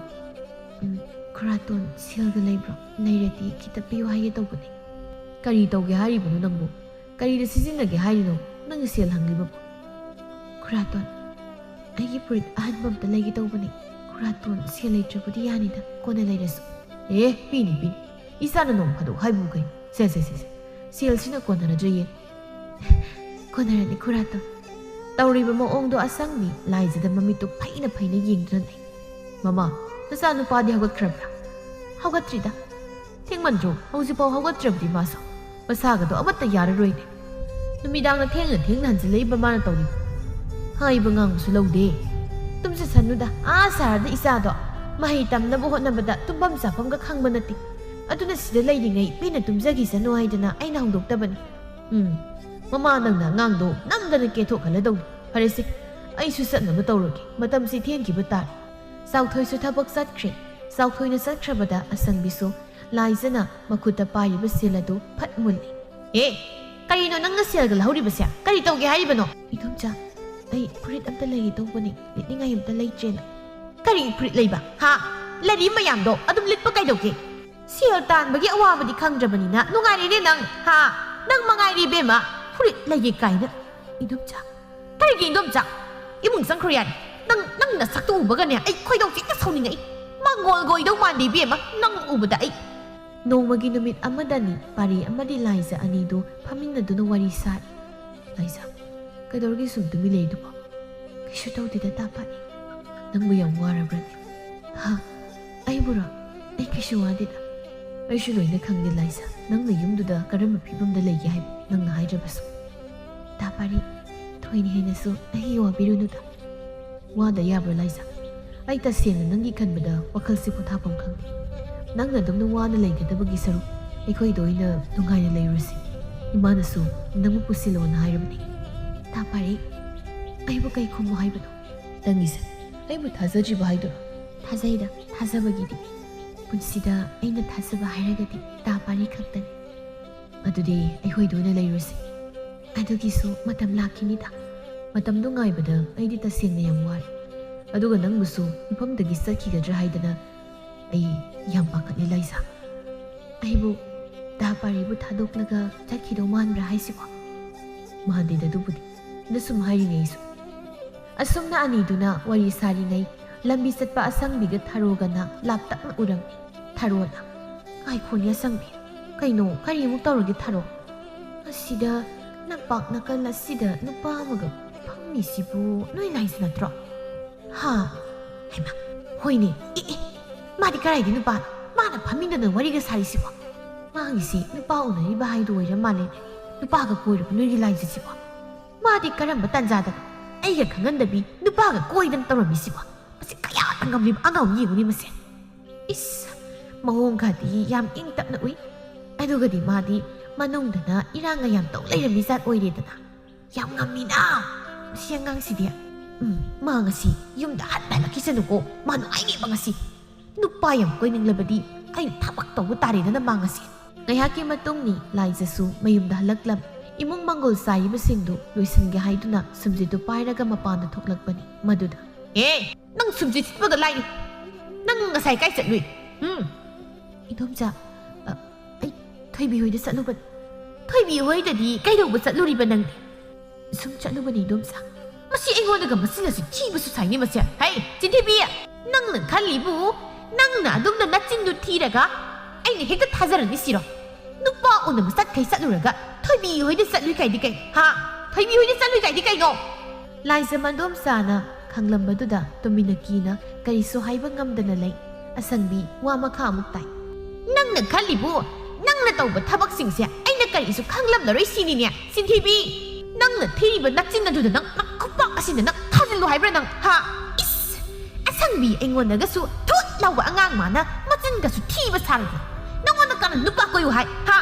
"ꯎꯝ, ꯈꯨꯔꯥꯇꯣꯟ ꯁꯦꯜꯒ ꯂꯩꯕ꯭ꯔꯣ? ꯂꯩꯔꯗꯤ ꯈꯤꯇ ꯄꯤꯌꯨ ꯍꯥꯏꯒꯦ ꯇꯧꯕꯅꯦ꯫" "ꯀꯔꯤ ꯇꯧꯒꯦ ꯍꯥꯏꯔꯤꯕꯅꯣ ꯅꯪꯕꯨ? ꯀꯔꯤꯗ ꯁꯤꯖꯤꯟꯅꯒꯦ ꯍꯥꯏꯔꯤꯅꯣ ꯅꯪꯅ ꯁꯦꯜ ꯍꯪꯂꯤꯕꯕꯨ?" "ꯈꯨꯔꯥꯇꯣꯟ, ꯑꯩꯒꯤ ꯐꯨꯔꯤꯠ ꯑꯍꯟꯕ ꯑꯝꯇ ꯂꯩꯒꯦ ꯇꯧꯕꯅꯦ꯫ ꯈꯨꯔꯥꯇꯣꯟ, ꯁꯦꯜ ꯂꯩꯇ꯭ꯔꯕꯨꯗꯤ ꯌꯥꯅꯤꯗ, ꯀꯣꯟꯅ ꯂꯩꯔꯁꯨ꯫" "ꯑꯦ, ꯄꯤꯅꯤ, ꯄꯤꯅꯤ꯫ ꯏꯆꯥꯅ ꯅꯣꯡ ꯐꯥꯗꯣꯛ ꯍꯥꯏꯕꯕꯨ ꯀꯩꯅꯣ? ꯁꯦ, ꯁꯦ, ꯁꯦ, ꯁꯦ꯫ ꯁꯦꯜꯁꯤꯅ ꯀꯣꯟꯅꯔꯗ꯭ꯔ ꯌꯦꯡ꯫" "ꯀꯣꯟꯅꯔꯅꯤ ꯈꯨꯔꯥꯇꯣꯟ꯫" ꯇꯧꯔꯤꯕ ꯃꯑꯣꯡꯗꯣ ꯑꯁꯪꯕꯤ ꯂꯥꯏꯖꯗ ꯃꯃꯤꯠꯇꯨ ꯐꯩꯅ ꯐꯩꯅ ꯌꯦꯡꯗꯨꯅ ꯂꯩ꯫ "ꯃꯃꯥ, ꯅꯆꯥꯅꯨꯄꯥꯗꯤ ꯍꯧꯒꯠꯈ꯭ꯔꯕ꯭ꯔꯥ?" "ꯍꯧꯒꯠꯇ꯭ꯔꯤꯗ꯫" "ꯊꯦꯡꯃꯟꯗ꯭ꯔꯣ? ꯍꯧꯖꯤꯛꯐꯥꯎ ꯍꯧꯒꯠꯇ꯭ꯔꯕꯗꯤ ꯃꯥꯁꯨ꯫ ꯃꯁꯥꯒꯗꯣ ꯑꯃꯠꯇ ꯌꯥꯔꯔꯣꯏꯅꯦ꯫ ꯅꯨꯃꯤꯗꯥꯡꯗ ꯊꯦꯡꯅ ꯊꯦꯡꯅ ꯍꯟꯖꯤꯜꯂꯛꯏꯕ ꯃꯥꯅ ꯇꯧꯔꯤꯕ꯫ ꯍꯥꯏꯕ ꯉꯥꯡꯕꯁꯨ ꯂꯧꯗꯦ꯫ ꯇꯨꯝꯖꯁꯅꯨꯗ, ꯑꯥ ꯁꯍꯔꯗ ꯏꯆꯥꯗꯣ ꯃꯍꯩ ꯇꯝꯅꯕ ꯍꯣꯠꯅꯕꯗ ꯇꯨꯝꯐꯝ ꯆꯥꯐꯝꯒ ꯈꯪꯕ ꯅꯠꯇꯦ꯫ ꯑꯗꯨꯅ ꯁꯤꯗ ꯂꯩꯔꯤꯉꯩ ꯄꯦꯟꯅ ꯇꯨꯝꯖꯈꯤꯁꯅꯨ ꯍꯥꯏꯗꯅ ꯑꯩꯅ ꯍꯧꯗꯣꯛꯇꯕꯅꯤ꯫" "ꯎꯝ, ꯃꯃꯥ, ꯅꯪꯅ ꯑꯉꯥꯡꯗꯣ ꯅꯝꯗꯅ ꯀꯦꯊꯣꯛꯍꯜꯂꯗꯧꯅꯤ꯫ ꯐꯔꯦꯁꯦ, ꯑꯩꯁꯨ ꯆꯠꯅꯕ ꯇꯧꯔꯒꯦ꯫ ꯃꯇꯝꯁꯤ ꯊꯦꯡꯈꯤꯕ ꯇꯥꯔꯦ꯫" ꯆꯥꯎꯊꯣꯏꯁꯨ ꯊꯕꯛ ꯆꯠꯈ꯭ꯔꯦ꯫ ꯆꯥꯎꯊꯣꯏꯅ ꯆꯠꯈ꯭ꯔꯕꯗ ꯑꯁꯪꯕꯤꯁꯨ ꯂꯥꯏꯖꯅ ꯃꯈꯨꯠꯇ ꯄꯥꯏꯔꯤꯕ ꯁꯦꯜ ꯑꯗꯨ ꯐꯠ ꯃꯨꯜꯂꯤ꯫ "ꯑꯦ, ꯀꯔꯤꯅꯣ ꯅꯪꯅ ꯁꯦꯜꯒ ꯂꯧꯍꯧꯔꯤꯕꯁꯦ? ꯀꯔꯤ ꯇꯧꯒꯦ ꯍꯥꯏꯔꯤꯕꯅꯣ?" "ꯏꯗꯣꯝꯆꯥ, ꯑꯩ ꯐꯨꯔꯤꯠ ꯑꯝꯇ ꯂꯩꯒꯦ ꯇꯧꯕꯅꯤ, ꯂꯤꯠꯅꯤꯡꯉꯥꯏ ꯑꯝꯇ ꯂꯩꯇ꯭ꯔꯦꯅ꯫" "ꯀꯔꯤ ꯐꯨꯔꯤꯠ ꯂꯩꯕ? ꯍꯥ? ꯂꯩꯔꯤ ꯃꯌꯥꯝꯗꯣ ꯑꯗꯨꯝ ꯂꯤꯠꯄ ꯀꯩꯗꯧꯒꯦ? ꯁꯦꯜ ꯇꯥꯟꯕꯒꯤ ꯑꯋꯥꯕꯗꯤ ꯈꯪꯗ꯭ꯔꯕꯅꯤꯅ ꯅꯨꯡꯉꯥꯏꯔꯦꯅꯦ ꯅꯪ, ꯍꯥ? ꯅꯪ ꯃꯉꯥꯏꯔꯦ ꯏꯕꯦꯝꯃ, ꯐꯨꯔꯤꯠ ꯂꯩꯒꯦ ꯀꯥꯏꯅ꯫" "ꯏꯗꯣꯝꯆꯥ, ꯀꯔꯤꯒꯤ ꯏꯗꯣꯝꯆꯥ? ꯏꯃꯨꯡ ꯆꯪꯈ꯭ꯔꯣ ꯌꯥꯔꯦ꯫ ꯅꯪ, ꯅꯪ ꯅꯁꯛꯇꯨ ꯎꯕꯒꯅꯦ ꯑꯩ ꯈꯣꯏꯗꯧꯁꯦ ꯍꯦꯛꯇ ꯁꯥꯎꯅꯤꯡꯉꯛꯏ꯫ ꯃꯥꯡꯒꯣꯜꯒ ꯑꯣꯏꯗꯧ ꯃꯥꯟꯗꯦ ꯏꯕꯦꯝꯃ, ꯅꯪ ꯎꯕꯗ ꯑꯩ꯫" ꯅꯣꯡꯃꯒꯤ ꯅꯨꯃꯤꯠ ꯑꯃꯗꯅꯤ ꯄꯥꯔꯤ ꯑꯃꯗꯤ ꯂꯥꯏꯖ ꯑꯅꯤꯗꯨ ꯐꯝꯃꯤꯟꯅꯗꯨꯅ ꯋꯥꯔꯤ ꯁꯥꯔꯤ꯫ "ꯂꯥꯏꯖ, ꯀꯩꯗꯧꯔꯒꯦ ꯁꯨꯝ ꯇꯨꯃꯤꯟ ꯂꯩꯗꯨꯕꯣ?" "ꯀꯩꯁꯨ ꯇꯧꯗꯦꯗ ꯇꯥ ꯄꯥꯔꯤ꯫ ꯅꯪꯕꯨ ꯌꯥꯝ ꯋꯥꯔꯕ꯭ꯔꯅꯦ?" "ꯍꯥ? ꯑꯩꯕꯨꯔꯣ? ꯑꯩ ꯀꯩꯁꯨ ꯋꯥꯗꯦꯗ꯫ ꯑꯩꯁꯨ ꯂꯣꯏꯅ ꯈꯪꯗꯦ ꯂꯥꯏꯖ, ꯅꯪꯅ ꯌꯨꯝꯗꯨꯗ ꯀꯔꯝꯕ ꯐꯤꯕꯝꯗ ꯂꯩꯒꯦ ꯍꯥꯏꯕ ꯅꯪꯅ ꯍꯥꯏꯗ꯭ꯔꯕꯁꯨ꯫" "ꯇꯥ ꯄꯥꯔꯤ, ꯊꯣꯏꯅ ꯍꯦꯟꯅꯁꯨ ꯑꯩꯒꯤ ꯋꯥꯕꯤꯔꯨꯅꯨꯗ꯫" "ꯋꯥꯗ ꯌꯥꯕ꯭ꯔꯣ ꯂꯥꯏꯖ? ꯑꯩ ꯇꯁꯦꯡꯅ ꯅꯪꯒꯤ ꯈꯟꯕꯗ ꯋꯥꯈꯜꯁꯤ ꯄꯣꯊꯥꯐꯝ ꯈꯪꯗꯦ꯫ ꯅꯪꯅ ꯑꯗꯨꯝꯅ ꯋꯥꯅ ꯂꯩꯒꯗꯕꯒꯤ ꯁꯔꯨꯛ ꯑꯩꯈꯣꯏꯗ ꯑꯣꯏꯅ ꯅꯨꯡꯉꯥꯏꯅ ꯂꯩꯔꯨꯁꯤ꯫ ꯏꯃꯥꯅꯁꯨ ꯅꯪꯕꯨ ꯄꯨꯁꯤꯜꯂꯣꯅ ꯍꯥꯏꯔꯕꯅꯤ꯫" "ꯇꯥ ꯄꯥꯔꯤ, ꯑꯩꯕꯨ ꯀꯩ ꯈꯨꯝꯃꯣ ꯍꯥꯏꯕꯅꯣ?" "ꯅꯪꯒꯤꯁꯦ ꯑꯩꯕꯨ ꯊꯥꯖꯗ꯭ꯔꯤꯕ ꯍꯥꯏꯗꯨꯔꯣ? ꯊꯥꯖꯩꯗ, ꯊꯥꯖꯕꯒꯤꯗꯤ꯫ ꯄꯨꯟꯁꯤꯗ ꯑꯩꯅ ꯊꯥꯖꯕ ꯍꯥꯏꯔꯒꯗꯤ ꯇꯥ ꯄꯥꯔꯤ ꯈꯛꯇꯅꯤ꯫ ꯑꯗꯨꯗꯤ ꯑꯩꯈꯣꯏꯗ ꯑꯣꯏꯅ ꯂꯩꯔꯨꯁꯤ꯫ ꯑꯗꯨꯒꯤꯁꯨ ꯃꯇꯝ ꯂꯥꯛꯈꯤꯅꯤꯗ꯫ ꯃꯇꯝꯗꯨ ꯉꯥꯏꯕꯗ ꯑꯩꯗꯤ ꯇꯁꯦꯡꯅ ꯌꯥꯝ ꯋꯥꯔꯦ꯫ ꯑꯗꯨꯒ ꯅꯪꯕꯨꯁꯨ ꯃꯐꯝꯗꯒꯤ ꯆꯠꯈꯤꯒꯗ꯭ꯔꯥ ꯍꯥꯏꯗꯅ ꯑꯩ ꯌꯥꯝ ꯄꯥꯈꯠꯂꯦ ꯂꯥꯏꯖꯥ꯫ ꯑꯩꯕꯨ ꯗꯥ ꯄꯥꯔꯤꯕꯨ ꯊꯥꯗꯣꯛꯂꯒ ꯆꯠꯈꯤꯗꯧ ꯃꯥꯟꯕ꯭ꯔꯥ ꯍꯥꯏꯁꯤꯕꯣ? ꯃꯥꯟꯗꯦꯗ ꯑꯗꯨꯕꯨꯗꯤ꯫ ꯑꯗ ꯁꯨꯝ ꯍꯥꯏꯔꯤꯅꯦ ꯑꯩꯁꯨ꯫ ꯑꯁꯨꯝꯅ ꯑꯅꯤꯗꯨꯅ ꯋꯥꯔꯤ ꯁꯥꯔꯤꯉꯩ ꯂꯝꯕꯤ ꯆꯠꯄ ꯑꯁꯪꯕꯤꯒ ꯊꯔꯣꯒꯅ ꯂꯥꯞꯇꯛꯅ ꯎꯔꯝꯃꯤ꯫ ꯊꯔꯣꯅ, "ꯉꯥꯏꯈꯣꯅꯦ ꯑꯁꯪꯕꯤ, ꯀꯩꯅꯣ ꯀꯔꯤꯃꯨꯛ ꯇꯧꯔꯒꯦ ꯊꯔꯣ? ꯑꯁꯤꯗ ꯂꯝꯄꯥꯛ ꯅꯥꯀꯜ ꯑꯁꯤꯗ ꯅꯨꯄꯥ ꯑꯃꯒ ꯐꯝꯃꯤꯁꯤꯕꯨ ꯅꯣꯏ ꯂꯥꯏꯖ ꯅꯠꯇ꯭ꯔꯣ?" "ꯍꯥ? ꯍꯩꯃꯥ, ꯍꯣꯏꯅꯦ꯫ ꯑꯦ ꯑꯦ, ꯃꯥꯗꯤ ꯀꯔꯥꯏꯗꯤ ꯅꯨꯄꯥꯅꯣ? ꯃꯥꯅ ꯐꯝꯃꯤꯟꯗꯅ ꯋꯥꯔꯤꯒ ꯁꯥꯔꯤꯁꯤꯕꯣ? ꯃꯥꯒꯤꯁꯤ ꯅꯨꯄꯥ ꯎꯅꯔꯤꯕ ꯍꯥꯏꯗꯨ ꯑꯣꯏꯔ ꯃꯥꯜꯂꯦꯅꯦ꯫ ꯅꯨꯄꯥꯒ ꯀꯣꯏꯔꯕ ꯅꯣꯏꯒꯤ ꯂꯥꯏꯖꯁꯤꯕꯣ? ꯃꯥꯗꯤ ꯀꯔꯝꯕ ꯇꯥꯟꯖꯥꯗꯅꯣ ꯑꯩꯒ ꯈꯪꯍꯟꯗꯕꯤ ꯅꯨꯄꯥꯒ ꯀꯣꯏꯗꯅ ꯇꯧꯔꯝꯃꯤꯁꯤꯕꯣ? ꯃꯁꯤ ꯀꯌꯥꯗ ꯉꯝꯂꯤꯕ ꯑꯉꯥꯡ ꯌꯦꯡꯉꯨꯅꯦ ꯃꯁꯦ꯫ ꯏꯁ, ꯃꯑꯣꯡꯒꯗꯤ ꯌꯥꯝ ꯏꯪ ꯇꯞꯅ ꯎꯏ꯫ ꯑꯗꯨꯒꯗꯤ ꯃꯥꯗꯤ ꯃꯅꯨꯡꯗꯅ ꯏꯔꯥꯡꯒ ꯌꯥꯝ ꯇꯧ ꯂꯩꯔꯝꯃꯤ ꯖꯥꯠ ꯑꯣꯏꯔꯦꯗꯅ꯫ ꯌꯥꯝ ꯉꯝꯃꯤꯅ ꯃꯁꯤ ꯑꯉꯥꯡꯁꯤꯗꯤ꯫ ꯎꯝ, ꯃꯥ ꯉꯁꯤ ꯌꯨꯝꯗ ꯍꯟꯅ ꯍꯜꯂꯛꯈꯤꯁꯅꯨꯀꯣ꯫ ꯃꯥ ꯅꯨꯡꯉꯥꯏꯅꯦꯕ ꯉꯁꯤ꯫ ꯅꯨꯄꯥ ꯌꯥꯝ ꯀꯣꯏꯅꯤꯡꯂꯕꯗꯤ ꯑꯩꯅ ꯊꯕꯛ ꯇꯧꯕ ꯇꯥꯔꯦꯗꯅ ꯃꯥ ꯉꯁꯤ꯫" ꯉꯥꯏꯍꯥꯛꯀꯤ ꯃꯇꯨꯡꯅꯤ ꯂꯥꯏꯖꯁꯨ ꯃꯌꯨꯝꯗ ꯍꯜꯂꯛꯂꯝ꯫ ꯏꯃꯨꯡ ꯃꯪꯒꯣꯜ ꯆꯥꯏꯔꯤꯕꯁꯤꯡꯗꯨ ꯂꯣꯏꯁꯤꯟꯒꯦ ꯍꯥꯏꯗꯨꯅ ꯁꯨꯝꯖꯤꯠꯇꯨ ꯄꯥꯏꯔꯒ ꯃꯄꯥꯟꯗ ꯊꯣꯛꯂꯛꯄꯅꯤ꯫ ꯃꯗꯨꯗ, "ꯑꯦ, ꯅꯪ ꯁꯨꯝꯖꯤꯠ ꯁꯤꯠꯄꯒ ꯂꯥꯏꯔꯤ꯫ ꯅꯪ ꯉꯁꯥꯏ ꯀꯥꯏ ꯆꯠꯂꯨꯏ? ꯎꯝ?" "ꯏꯗꯣꯝꯆꯥ, ꯑ, ꯑꯩ ꯊꯣꯏꯕꯤ ꯍꯣꯏꯗ ꯆꯠꯂꯨꯕꯅꯤ꯫" "ꯊꯣꯏꯕꯤ ꯍꯣꯏꯗꯗꯤ ꯀꯩꯗꯧꯕ ꯆꯠꯂꯨꯔꯤꯕ ꯅꯪꯗꯤ?" "ꯁꯨꯝ ꯆꯠꯂꯨꯕꯅꯤ ꯏꯗꯣꯝꯆꯥ꯫" ꯃꯁꯤ ꯑꯩꯉꯣꯟꯗꯒ ꯃꯆꯤꯟ ꯑꯁꯤ ꯊꯤꯕꯁꯨ ꯁꯥꯏꯅꯦ ꯃꯁꯦ꯫ ꯍꯩ, ꯆꯤꯟꯊꯤꯕꯤ! ꯅꯪꯅ ꯈꯜꯂꯤꯕꯨ, ꯅꯪꯅ ꯑꯗꯨꯝꯅ ꯅꯆꯤꯟꯗꯨ ꯊꯤꯔꯒ ꯑꯩꯅ ꯍꯦꯛꯇ ꯊꯥꯖꯔꯅꯤ ꯁꯤꯔꯣ? ꯅꯨꯄꯥ ꯎꯅꯕ ꯆꯠꯈꯩ ꯆꯠꯂꯨꯔꯒ ꯊꯣꯏꯕꯤ ꯍꯣꯏꯗ ꯆꯠꯂꯨꯏ ꯀꯥꯏꯗꯤ ꯀꯩ? ꯍꯥ? ꯊꯣꯏꯕꯤ ꯍꯣꯏꯗ ꯆꯠꯂꯨꯏ ꯀꯥꯏꯗꯤ ꯀꯩꯅꯣ? ꯂꯥꯏꯖ ꯃꯟꯗꯣꯝꯆꯥꯅ ꯈꯪꯂꯝꯕꯗꯨꯗ ꯇꯨꯃꯤꯟꯅ ꯀꯤꯅ ꯀꯔꯤꯁꯨ ꯍꯥꯏꯕ ꯉꯝꯗꯅ ꯂꯩ꯫ ꯑꯁꯪꯕꯤ ꯋꯥ ꯃꯈꯥ ꯑꯃꯨꯛ ꯇꯥꯏ꯫ "ꯅꯪꯅ ꯈꯜꯂꯤꯕꯨ, ꯅꯪꯅ ꯇꯧꯕ ꯊꯕꯛꯁꯤꯡꯁꯦ ꯑꯩꯅ ꯀꯔꯤꯁꯨ ꯈꯪꯂꯝꯂꯔꯣꯏ ꯁꯤꯅꯤꯅꯦ, ꯆꯤꯟꯊꯤꯕꯤ? ꯅꯪꯅ ꯊꯤꯔꯤꯕ ꯅꯆꯤꯟ ꯑꯗꯨꯗ ꯅꯪ, ꯅꯪ ꯈꯨꯄꯥꯛ ꯑꯁꯤꯅ ꯅꯪ ꯊꯥꯖꯤꯜꯂꯨ ꯍꯥꯏꯕ꯭ꯔꯥ ꯅꯪ, ꯍꯥ? ꯏꯁ! ꯑꯁꯪꯕꯤ ꯑꯩꯉꯣꯟꯗꯒꯁꯨ ꯊꯨꯠ ꯂꯥꯎꯕ ꯑꯉꯥꯡ ꯃꯥꯅ ꯃꯆꯤꯟꯒꯁꯨ ꯊꯤꯕ ꯁꯥꯔꯗꯅ꯫ ꯅꯪꯉꯣꯟꯗ ꯀꯅꯥ ꯅꯨꯄꯥ ꯀꯣꯏꯌꯨ ꯍꯥꯏ, ꯍꯥ?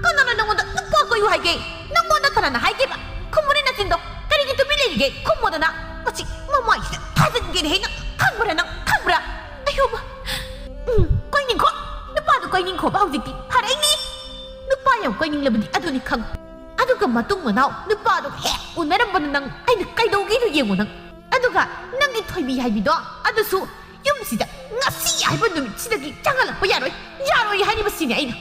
ꯀꯅꯥꯅ ꯅꯪꯉꯣꯟꯗ ꯅꯨꯄꯥ ꯀꯣꯏꯌꯨ ꯍꯥꯏꯒꯦ? ꯅꯪꯉꯣꯟꯗ ꯀꯅꯥꯅ ꯍꯥꯏꯒꯦꯕ? ꯈꯨꯝꯃꯨꯅꯦ ꯅꯆꯤꯟꯗꯣ꯫ ꯀꯔꯤꯒꯤ ꯇꯨꯃꯤꯟ ꯂꯩꯔꯤꯒꯦ? ꯈꯨꯝꯃꯣꯗꯅ꯫ ꯃꯁꯤ ꯃꯃꯥꯏꯁꯤꯗ ꯊꯥꯖꯤꯟꯒꯦ꯫ ꯀꯩꯗꯧꯍꯦ ꯅꯪ? ꯈꯪꯕ꯭ꯔꯥ ꯅꯪ? ꯈꯪꯕ꯭ꯔꯥ? ꯑꯌꯣꯕ! ꯎꯝ, ꯀꯣꯏꯅꯤꯡꯈꯣ꯫ ꯅꯨꯄꯥꯗꯣ ꯀꯣꯏꯅꯤꯡꯈꯣꯕ ꯍꯧꯖꯤꯛꯇꯤ꯫ ꯐꯔꯛꯏꯅꯤ꯫ ꯅꯨꯄꯥ ꯌꯥꯝ ꯀꯣꯏꯅꯤꯡꯂꯕꯗꯤ ꯑꯗꯨꯅꯤ ꯈꯪꯉꯨ꯫ ꯑꯗꯨꯒ ꯃꯇꯨꯡ ꯃꯅꯥꯎ ꯅꯨꯄꯥꯗꯣ ꯍꯦꯛ ꯎꯅꯔꯝꯕꯗ ꯅꯪ ꯑꯩꯅ ꯀꯩꯗꯧꯒꯦꯗꯣ ꯌꯦꯡꯉꯣ ꯅꯪ꯫ ꯑꯗꯨꯒ ꯅꯪꯒꯤ ꯊꯣꯏꯕꯤ ꯍꯥꯏꯕꯤꯗꯣ ꯑꯗꯨꯁꯨ ꯌꯨꯝꯁꯤꯗ ꯉꯁꯤ ꯍꯥꯏꯕ ꯅꯨꯃꯤꯠꯁꯤꯗꯒꯤ ꯆꯪꯍꯜꯂꯛꯄ ꯌꯥꯔꯣꯏ꯫ ꯌꯥꯔꯣꯏ ꯍꯥꯏꯔꯤꯕꯁꯤꯅꯤ ꯑꯩꯅ꯫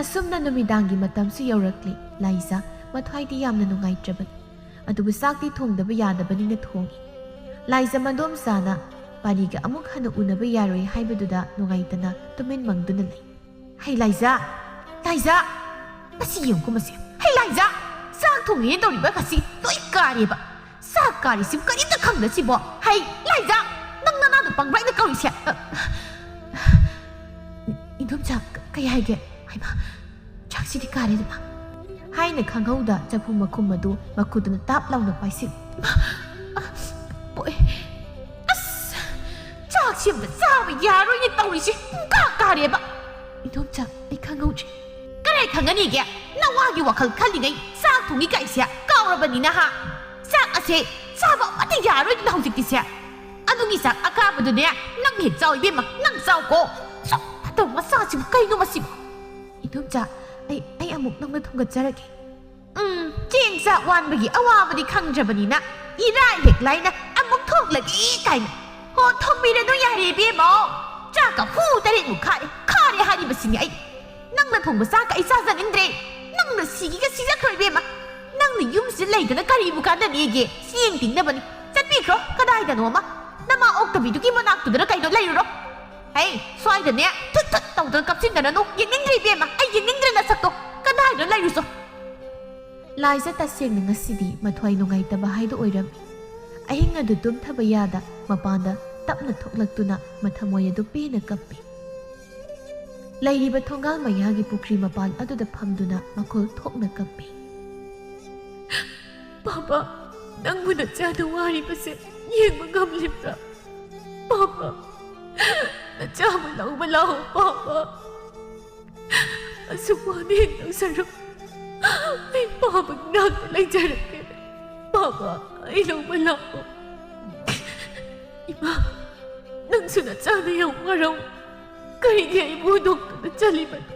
ꯑꯁꯨꯝꯅ ꯅꯨꯃꯤꯗꯥꯡꯒꯤ ꯃꯇꯝꯁꯨ ꯌꯧꯔꯛꯂꯤ꯫ ꯂꯥꯏꯖꯥ ꯃꯊ꯭ꯋꯥꯏꯗꯤ ꯌꯥꯝꯅ ꯅꯨꯡꯉꯥꯏꯇ꯭ꯔꯕꯅꯤ꯫ ꯑꯗꯨꯕꯨ ꯆꯥꯛꯇꯤ ꯊꯣꯡꯗꯕ ꯌꯥꯗꯕꯅꯤꯅ ꯊꯣꯡꯉꯤ꯫ ꯂꯥꯏꯖ ꯃꯗꯣꯝꯆꯥꯅ ꯄꯥꯔꯤꯒ ꯑꯃꯨꯛ ꯍꯟꯅ ꯎꯅꯕ ꯌꯥꯔꯣꯏ ꯍꯥꯏꯕꯗꯨꯗ ꯅꯨꯡꯉꯥꯏꯇꯅ ꯇꯨꯃꯤꯟ ꯃꯪꯗꯨꯅ ꯂꯩ꯫ "ꯍꯩ ꯂꯥꯏꯖ! ꯂꯥꯏꯖ! ꯃꯁꯤ ꯌꯦꯡꯉꯨꯀꯣ ꯃꯁꯤ! ꯍꯩ ꯂꯥꯏꯖ! ꯆꯥꯛ ꯊꯣꯡꯉꯦꯅ ꯇꯧꯔꯤꯕ ꯑꯁꯤ ꯂꯣꯏ ꯀꯥꯔꯦꯕ! ꯆꯥꯛ ꯀꯥꯔꯤꯁꯤꯕꯨ ꯀꯔꯤꯝꯇ ꯈꯪꯗ ꯁꯤꯕꯣ! ꯍꯩ ꯂꯥꯏꯖ! ꯅꯪ ꯅꯅꯥꯗꯣ ꯄꯪꯕ꯭ꯔꯥ ꯑꯩꯅ ꯀꯧꯔꯤꯁꯦ?" ꯑ, "ꯏꯗꯣꯝꯆꯥ, ꯀ-, ꯀꯩ ꯍꯥꯏꯒꯦ? ꯍꯩꯃꯥ, ꯆꯥꯛꯁꯤꯗꯤ ꯀꯥꯔꯦꯗꯅ!" ꯍꯥꯏꯅ ꯈꯪꯍꯧꯗ ꯆꯐꯨ ꯃꯈꯨꯝ ꯑꯗꯨ ꯃꯈꯨꯠꯇꯨꯅ ꯇꯥꯞ ꯂꯥꯎꯅ ꯄꯥꯏꯁꯤꯜ-, "ꯏꯃꯥ! ꯑ, ꯄꯣꯛꯑꯦ! ꯑꯁ! ꯆꯥꯛꯁꯤ ꯑꯝꯇ ꯆꯥꯕ ꯌꯥꯔꯣꯏꯅꯦ ꯇꯧꯔꯤꯁꯦ! ꯄꯨꯡꯀꯥ ꯀꯥꯔꯦꯕ!" "ꯏꯗꯣꯝꯆꯥ, ꯑꯩ ꯈꯪꯍꯧꯗ꯭ꯔꯦ꯫" "ꯀꯔꯥꯏ ꯈꯪꯒꯅꯤꯒꯦ? ꯅꯋꯥꯒꯤ ꯋꯥꯈꯜ ꯈꯜꯂꯤꯉꯩ ꯆꯥꯛ ꯊꯣꯡꯉꯤ ꯀꯥꯏꯁꯦ ꯀꯥꯎꯔꯕꯅꯤꯅ ꯍꯥ? ꯆꯥꯛ ꯑꯁꯦ ꯆꯥꯕ ꯑꯃꯠꯇ ꯌꯥꯔꯣꯏꯗꯅ ꯍꯧꯖꯤꯛꯇꯤꯁꯦ꯫ ꯑꯗꯨꯒꯤ ꯆꯥꯛ ꯑꯀꯥꯕꯗꯨꯅꯦ ꯅꯪ ꯍꯦꯛ ꯆꯥꯎ ꯏꯕꯦꯝꯃ, ꯅꯪ ꯆꯥꯎꯀꯣ꯫ ꯁꯨꯛ ꯐꯠꯇꯕ ꯃꯆꯥꯁꯤꯕꯨ ꯀꯩꯅꯣ ꯃꯁꯤꯕꯨ?" "ꯏꯗꯣꯝꯆꯥ, ꯑꯩ, ꯑꯩ ꯑꯃꯨꯛ ꯅꯪꯅ ꯊꯣꯡꯒꯠꯆꯔꯒꯦ꯫" ꯎꯝ, ꯆꯦꯡ ꯆꯥꯛ ꯋꯥꯟꯕꯒꯤ ꯑꯋꯥꯕꯗꯤ ꯈꯪꯗ꯭ꯔꯕꯅꯤꯅ ꯏꯔꯥꯏ ꯍꯦꯛ ꯂꯥꯏꯅ ꯑꯃꯨꯛ ꯊꯣꯛꯂꯒꯦ ꯀꯥꯏꯅ꯫ ꯍꯣ, ꯊꯣꯡꯕꯤꯔꯅꯨ ꯌꯥꯔꯦ ꯏꯕꯦꯝꯃ꯫ ꯆꯥꯛꯀ ꯍꯨ ꯇꯔꯦꯠꯃꯨꯛ ꯈꯥꯔꯦ, ꯈꯥꯔꯦ ꯍꯥꯏꯔꯤꯕꯁꯤꯅꯤ ꯑꯩ꯫ ꯅꯪꯅ ꯊꯣꯡꯕ ꯆꯥꯛꯀ ꯑꯩ ꯆꯥꯖꯅꯤꯡꯗ꯭ꯔꯦ꯫ ꯅꯪꯅ ꯁꯤꯒꯤꯒ ꯁꯤꯖꯈ꯭ꯔꯣ ꯏꯕꯦꯝꯃ꯫ ꯅꯪꯅ ꯌꯨꯝꯁꯤꯗ ꯂꯩꯗꯅ ꯀꯔꯤꯕꯨ ꯀꯥꯟꯅꯅꯤꯒꯦ? ꯆꯦꯡ ꯇꯤꯡꯅꯕꯅꯤ꯫ ꯆꯠꯄꯤꯈ꯭ꯔꯣ ꯀꯗꯥꯏꯗꯅꯣ ꯑꯃ꯫ ꯅꯃꯥ ꯑꯣꯛꯇꯕꯤꯗꯨꯒꯤ ꯃꯅꯥꯛꯇꯨꯗꯔ ꯀꯩꯅꯣ ꯂꯩꯔꯨꯔꯣ꯫ ꯍꯩ, ꯁ꯭ꯋꯥꯏꯗꯅꯦ ꯊꯨꯠ ꯊꯨꯠ ꯇꯧꯗꯅ ꯀꯞꯁꯤꯟꯗꯅꯅꯨ꯫ ꯌꯦꯡꯅꯤꯡꯗ꯭ꯔꯦ ꯏꯕꯦꯝꯃ, ꯑꯩ ꯌꯦꯡꯅꯤꯡꯗ꯭ꯔꯦ ꯅꯁꯛꯇꯣ꯫ ꯀꯗꯥꯏꯗ ꯂꯩꯔꯨꯆꯣ꯫ ꯂꯥꯏꯖ ꯇꯁꯦꯡꯅ ꯉꯁꯤꯗꯤ ꯃꯊ꯭ꯋꯥꯏ ꯅꯨꯡꯉꯥꯏꯇꯕ ꯍꯥꯏꯗꯨ ꯑꯣꯏꯔꯝꯃꯤ꯫ ꯑꯍꯤꯡ ꯑꯗꯨ ꯇꯨꯝꯊꯕ ꯌꯥꯗ ꯃꯄꯥꯟꯗ ꯇꯞꯅ ꯊꯣꯛꯂꯛꯇꯨꯅ ꯃꯊꯃꯣꯏ ꯑꯗꯨ ꯄꯦꯟꯅ ꯀꯞꯄꯤ꯫ ꯂꯩꯔꯤꯕ ꯊꯣꯡꯒꯥꯜ ꯃꯌꯥꯒꯤ ꯄꯨꯈ꯭ꯔꯤ ꯃꯄꯥꯟ ꯑꯗꯨꯗ ꯐꯝꯗꯨꯅ ꯃꯈꯣꯜ ꯊꯣꯛꯅ ꯀꯞꯄꯤ꯫ "ꯄꯥꯄꯥ, ꯅꯪꯕꯨ ꯅꯆꯥꯗ ꯋꯥꯔꯤꯕꯁꯦ ꯌꯦꯡꯕ ꯉꯝꯂꯤꯕ꯭ꯔꯥ? ꯄꯥꯄꯥ, ꯅꯆꯥꯕꯨ ꯂꯧꯕ ꯂꯥꯛꯑꯣ, ꯄꯥꯄꯥ꯫ ꯑꯁꯨꯛ ꯋꯥꯅ ꯍꯤꯡꯗꯧ ꯁꯔꯨꯛ ꯑꯩ ꯄꯥꯄꯥꯒꯤ ꯅꯥꯛꯇ ꯂꯩꯖꯔꯒꯦ꯫ ꯄꯥꯄꯥ, ꯑꯩ ꯂꯧꯕ ꯂꯥꯛꯑꯣ꯫" ꯏꯃꯥ, ꯅꯪꯁꯨ ꯅꯆꯥꯅ ꯌꯥꯝ ꯋꯥꯔꯝ꯫ ꯀꯔꯤꯒꯤ ꯑꯩꯕꯨ ꯍꯨꯟꯗꯣꯛꯇꯨꯅ ꯆꯠꯂꯤꯕꯅꯣ?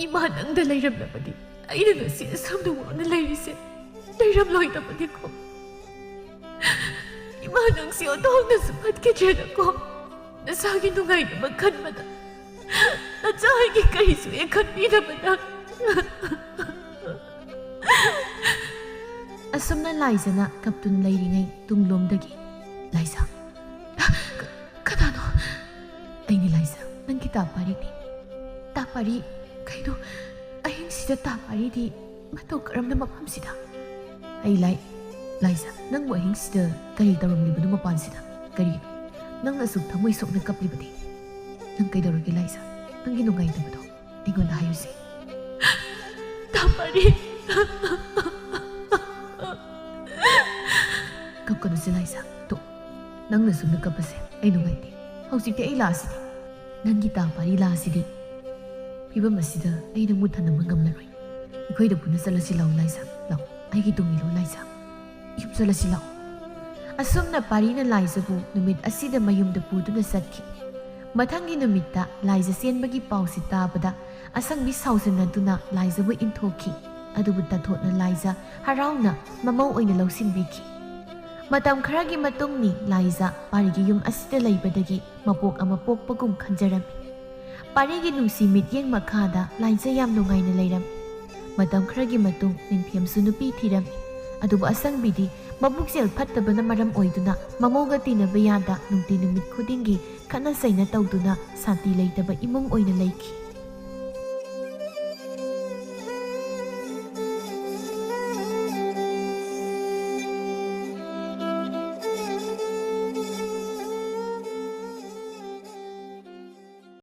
ꯏꯃꯥ, ꯅꯪꯗ ꯂꯩꯔꯝꯂꯕꯗꯤ ꯑꯩꯅ ꯉꯁꯤ ꯑꯁꯨꯝꯅ ꯋꯥꯅ ꯂꯩꯔꯤꯁꯦ ꯂꯩꯔꯝꯂꯣꯏꯗꯕꯅꯤꯀꯣ꯫ ꯏꯃꯥ, ꯅꯪꯁꯤ ꯑꯣꯟꯊꯣꯛꯅꯁꯨ ꯐꯠꯈꯤꯗ꯭ꯔꯦꯗꯀꯣ꯫ ꯅꯁꯥꯒꯤ ꯅꯨꯡꯉꯥꯏꯅꯕ ꯈꯟꯕꯗ ꯅꯆꯥ ꯑꯩꯒꯤ ꯀꯔꯤꯁꯨ ꯍꯦꯛ ꯈꯟꯕꯤꯗꯕꯗ꯫ ꯑꯁꯨꯝꯅ ꯂꯥꯏꯖꯅ ꯀꯞꯇꯨꯅ ꯂꯩꯔꯤꯉꯩ ꯇꯨꯡꯂꯣꯝꯗꯒꯤ, "ꯂꯥꯏꯖ, ꯀ-, ꯀꯅꯥꯅꯣ?" "ꯑꯩꯅꯤ ꯂꯥꯏꯖ, ꯅꯪꯒꯤ ꯇꯥ ꯄꯥꯔꯤꯅꯤ꯫" "ꯇꯥ ꯄꯥꯔꯤ? ꯀꯩꯅꯣ, ꯑꯍꯤꯡꯁꯤꯗ ꯇꯥ ꯄꯥꯔꯤꯗꯤ ꯃꯇꯧ ꯀꯔꯝꯅ ꯃꯐꯝꯁꯤꯗ?" "ꯑꯩ ꯂꯥꯏ-, ꯂꯥꯏꯖ, ꯅꯪꯕꯨ ꯑꯍꯤꯡꯁꯤꯗ ꯀꯔꯤ ꯇꯧꯔꯝꯂꯤꯕꯅꯣ ꯃꯄꯥꯟꯁꯤꯗ? ꯀꯔꯤ? ꯅꯪꯅ ꯑꯁꯨꯛ ꯊꯃꯣꯏ ꯁꯣꯛꯅ ꯀꯞꯂꯤꯕꯗꯤ? ꯅꯪ ꯀꯩꯗꯧꯔꯒꯦ ꯂꯥꯏꯖ? ꯅꯪꯒꯤ ꯅꯨꯡꯉꯥꯏꯇꯕꯗꯣ ꯑꯩꯉꯣꯟꯗ ꯍꯥꯏꯌꯨꯁꯦ꯫" "ꯇꯥ ꯄꯥꯔꯤ!" "ꯀꯞꯀꯅꯨꯁꯦ ꯂꯥꯏꯖ, ꯇꯣꯛ꯫ ꯅꯪꯅ ꯁꯨꯝꯅ ꯀꯞꯄꯁꯦ ꯑꯩ ꯅꯨꯡꯉꯥꯏꯇꯦ꯫ ꯍꯧꯖꯤꯛꯇꯤ ꯑꯩ ꯂꯥꯛꯑꯁꯤꯗꯤ꯫ ꯅꯪꯒꯤ ꯇꯥ ꯄꯥꯔꯤ ꯂꯥꯛꯑꯁꯤꯗꯤ꯫ ꯐꯤꯕꯝ ꯑꯁꯤꯗ ꯑꯩ ꯅꯪꯕꯨ ꯊꯅꯝꯕ ꯉꯝꯂꯔꯣꯏ꯫ ꯑꯩꯈꯣꯏꯗ ꯄꯨꯟꯅ ꯆꯠꯂꯁꯤ ꯂꯥꯛꯑꯣ ꯂꯥꯏꯖ꯫ ꯂꯥꯛꯑꯣ, ꯑꯩꯒꯤ ꯇꯨꯡ ꯏꯜꯂꯣ ꯂꯥꯏꯖ꯫ ꯌꯨꯝ ꯆꯠꯂꯁꯤ ꯂꯥꯛꯑꯣ꯫" ꯑꯁꯨꯝꯅ ꯄꯥꯔꯤꯅ ꯂꯥꯏꯖꯕꯨ ꯅꯨꯃꯤꯠ ꯑꯁꯤꯗ ꯃꯌꯨꯝꯗ ꯄꯨꯗꯨꯅ ꯆꯠꯈꯤ꯫ ꯃꯊꯪꯒꯤ ꯅꯨꯃꯤꯠꯇ ꯂꯥꯏꯖ ꯆꯦꯟꯕꯒꯤ ꯄꯥꯎꯁꯤ ꯇꯥꯕꯗ ꯑꯁꯪꯕꯤ ꯁꯥꯎꯖꯅꯗꯨꯅ ꯂꯥꯏꯖꯕꯨ ꯏꯟꯊꯣꯛꯈꯤ꯫ ꯑꯗꯨꯕꯨ ꯇꯥꯊꯣꯠꯅ ꯂꯥꯏꯖ ꯍꯔꯥꯎꯅ ꯃꯃꯧ ꯑꯣꯏꯅ ꯂꯧꯁꯤꯟꯕꯤꯈꯤ꯫ ꯃꯇꯝ ꯈꯔꯒꯤ ꯃꯇꯨꯡꯅꯤ ꯂꯥꯏꯖ ꯄꯥꯔꯤꯒꯤ ꯌꯨꯝ ꯑꯁꯤꯗ ꯂꯩꯕꯗꯒꯤ ꯃꯄꯣꯛ ꯑꯃ ꯄꯣꯛꯄꯒꯨꯝ ꯈꯟꯖꯔꯝꯃꯤ꯫ ꯄꯥꯔꯤꯒꯤ ꯅꯨꯡꯁꯤ ꯃꯤꯠꯌꯦꯡ ꯃꯈꯥꯗ ꯂꯥꯏꯖ ꯌꯥꯝ ꯅꯨꯡꯉꯥꯏꯅ ꯂꯩꯔꯝꯃꯤ꯫ ꯃꯇꯝ ꯈꯔꯒꯤ ꯃꯇꯨꯡ ꯅꯤꯡꯊꯦꯝꯁꯨ ꯅꯨꯄꯤ ꯊꯤꯔꯝꯃꯤ꯫ ꯑꯗꯨꯕꯨ ꯑꯁꯪꯕꯤꯗꯤ ꯃꯕꯨꯛꯆꯦꯜ ꯐꯠꯇꯕꯅ ꯃꯔꯝ ꯑꯣꯏꯗꯨꯅ ꯃꯃꯧꯒ ꯇꯤꯟꯅꯕ ꯌꯥꯗ ꯅꯨꯡꯇꯤ ꯅꯨꯃꯤꯠ ꯈꯨꯗꯤꯡꯒꯤ ꯈꯠꯅ ꯆꯩꯅ ꯇꯧꯗꯨꯅ ꯁꯥꯟꯇꯤ ꯂꯩꯇꯕ ꯏꯃꯨꯡ ꯑꯣꯏꯅ ꯂꯩꯈꯤ꯫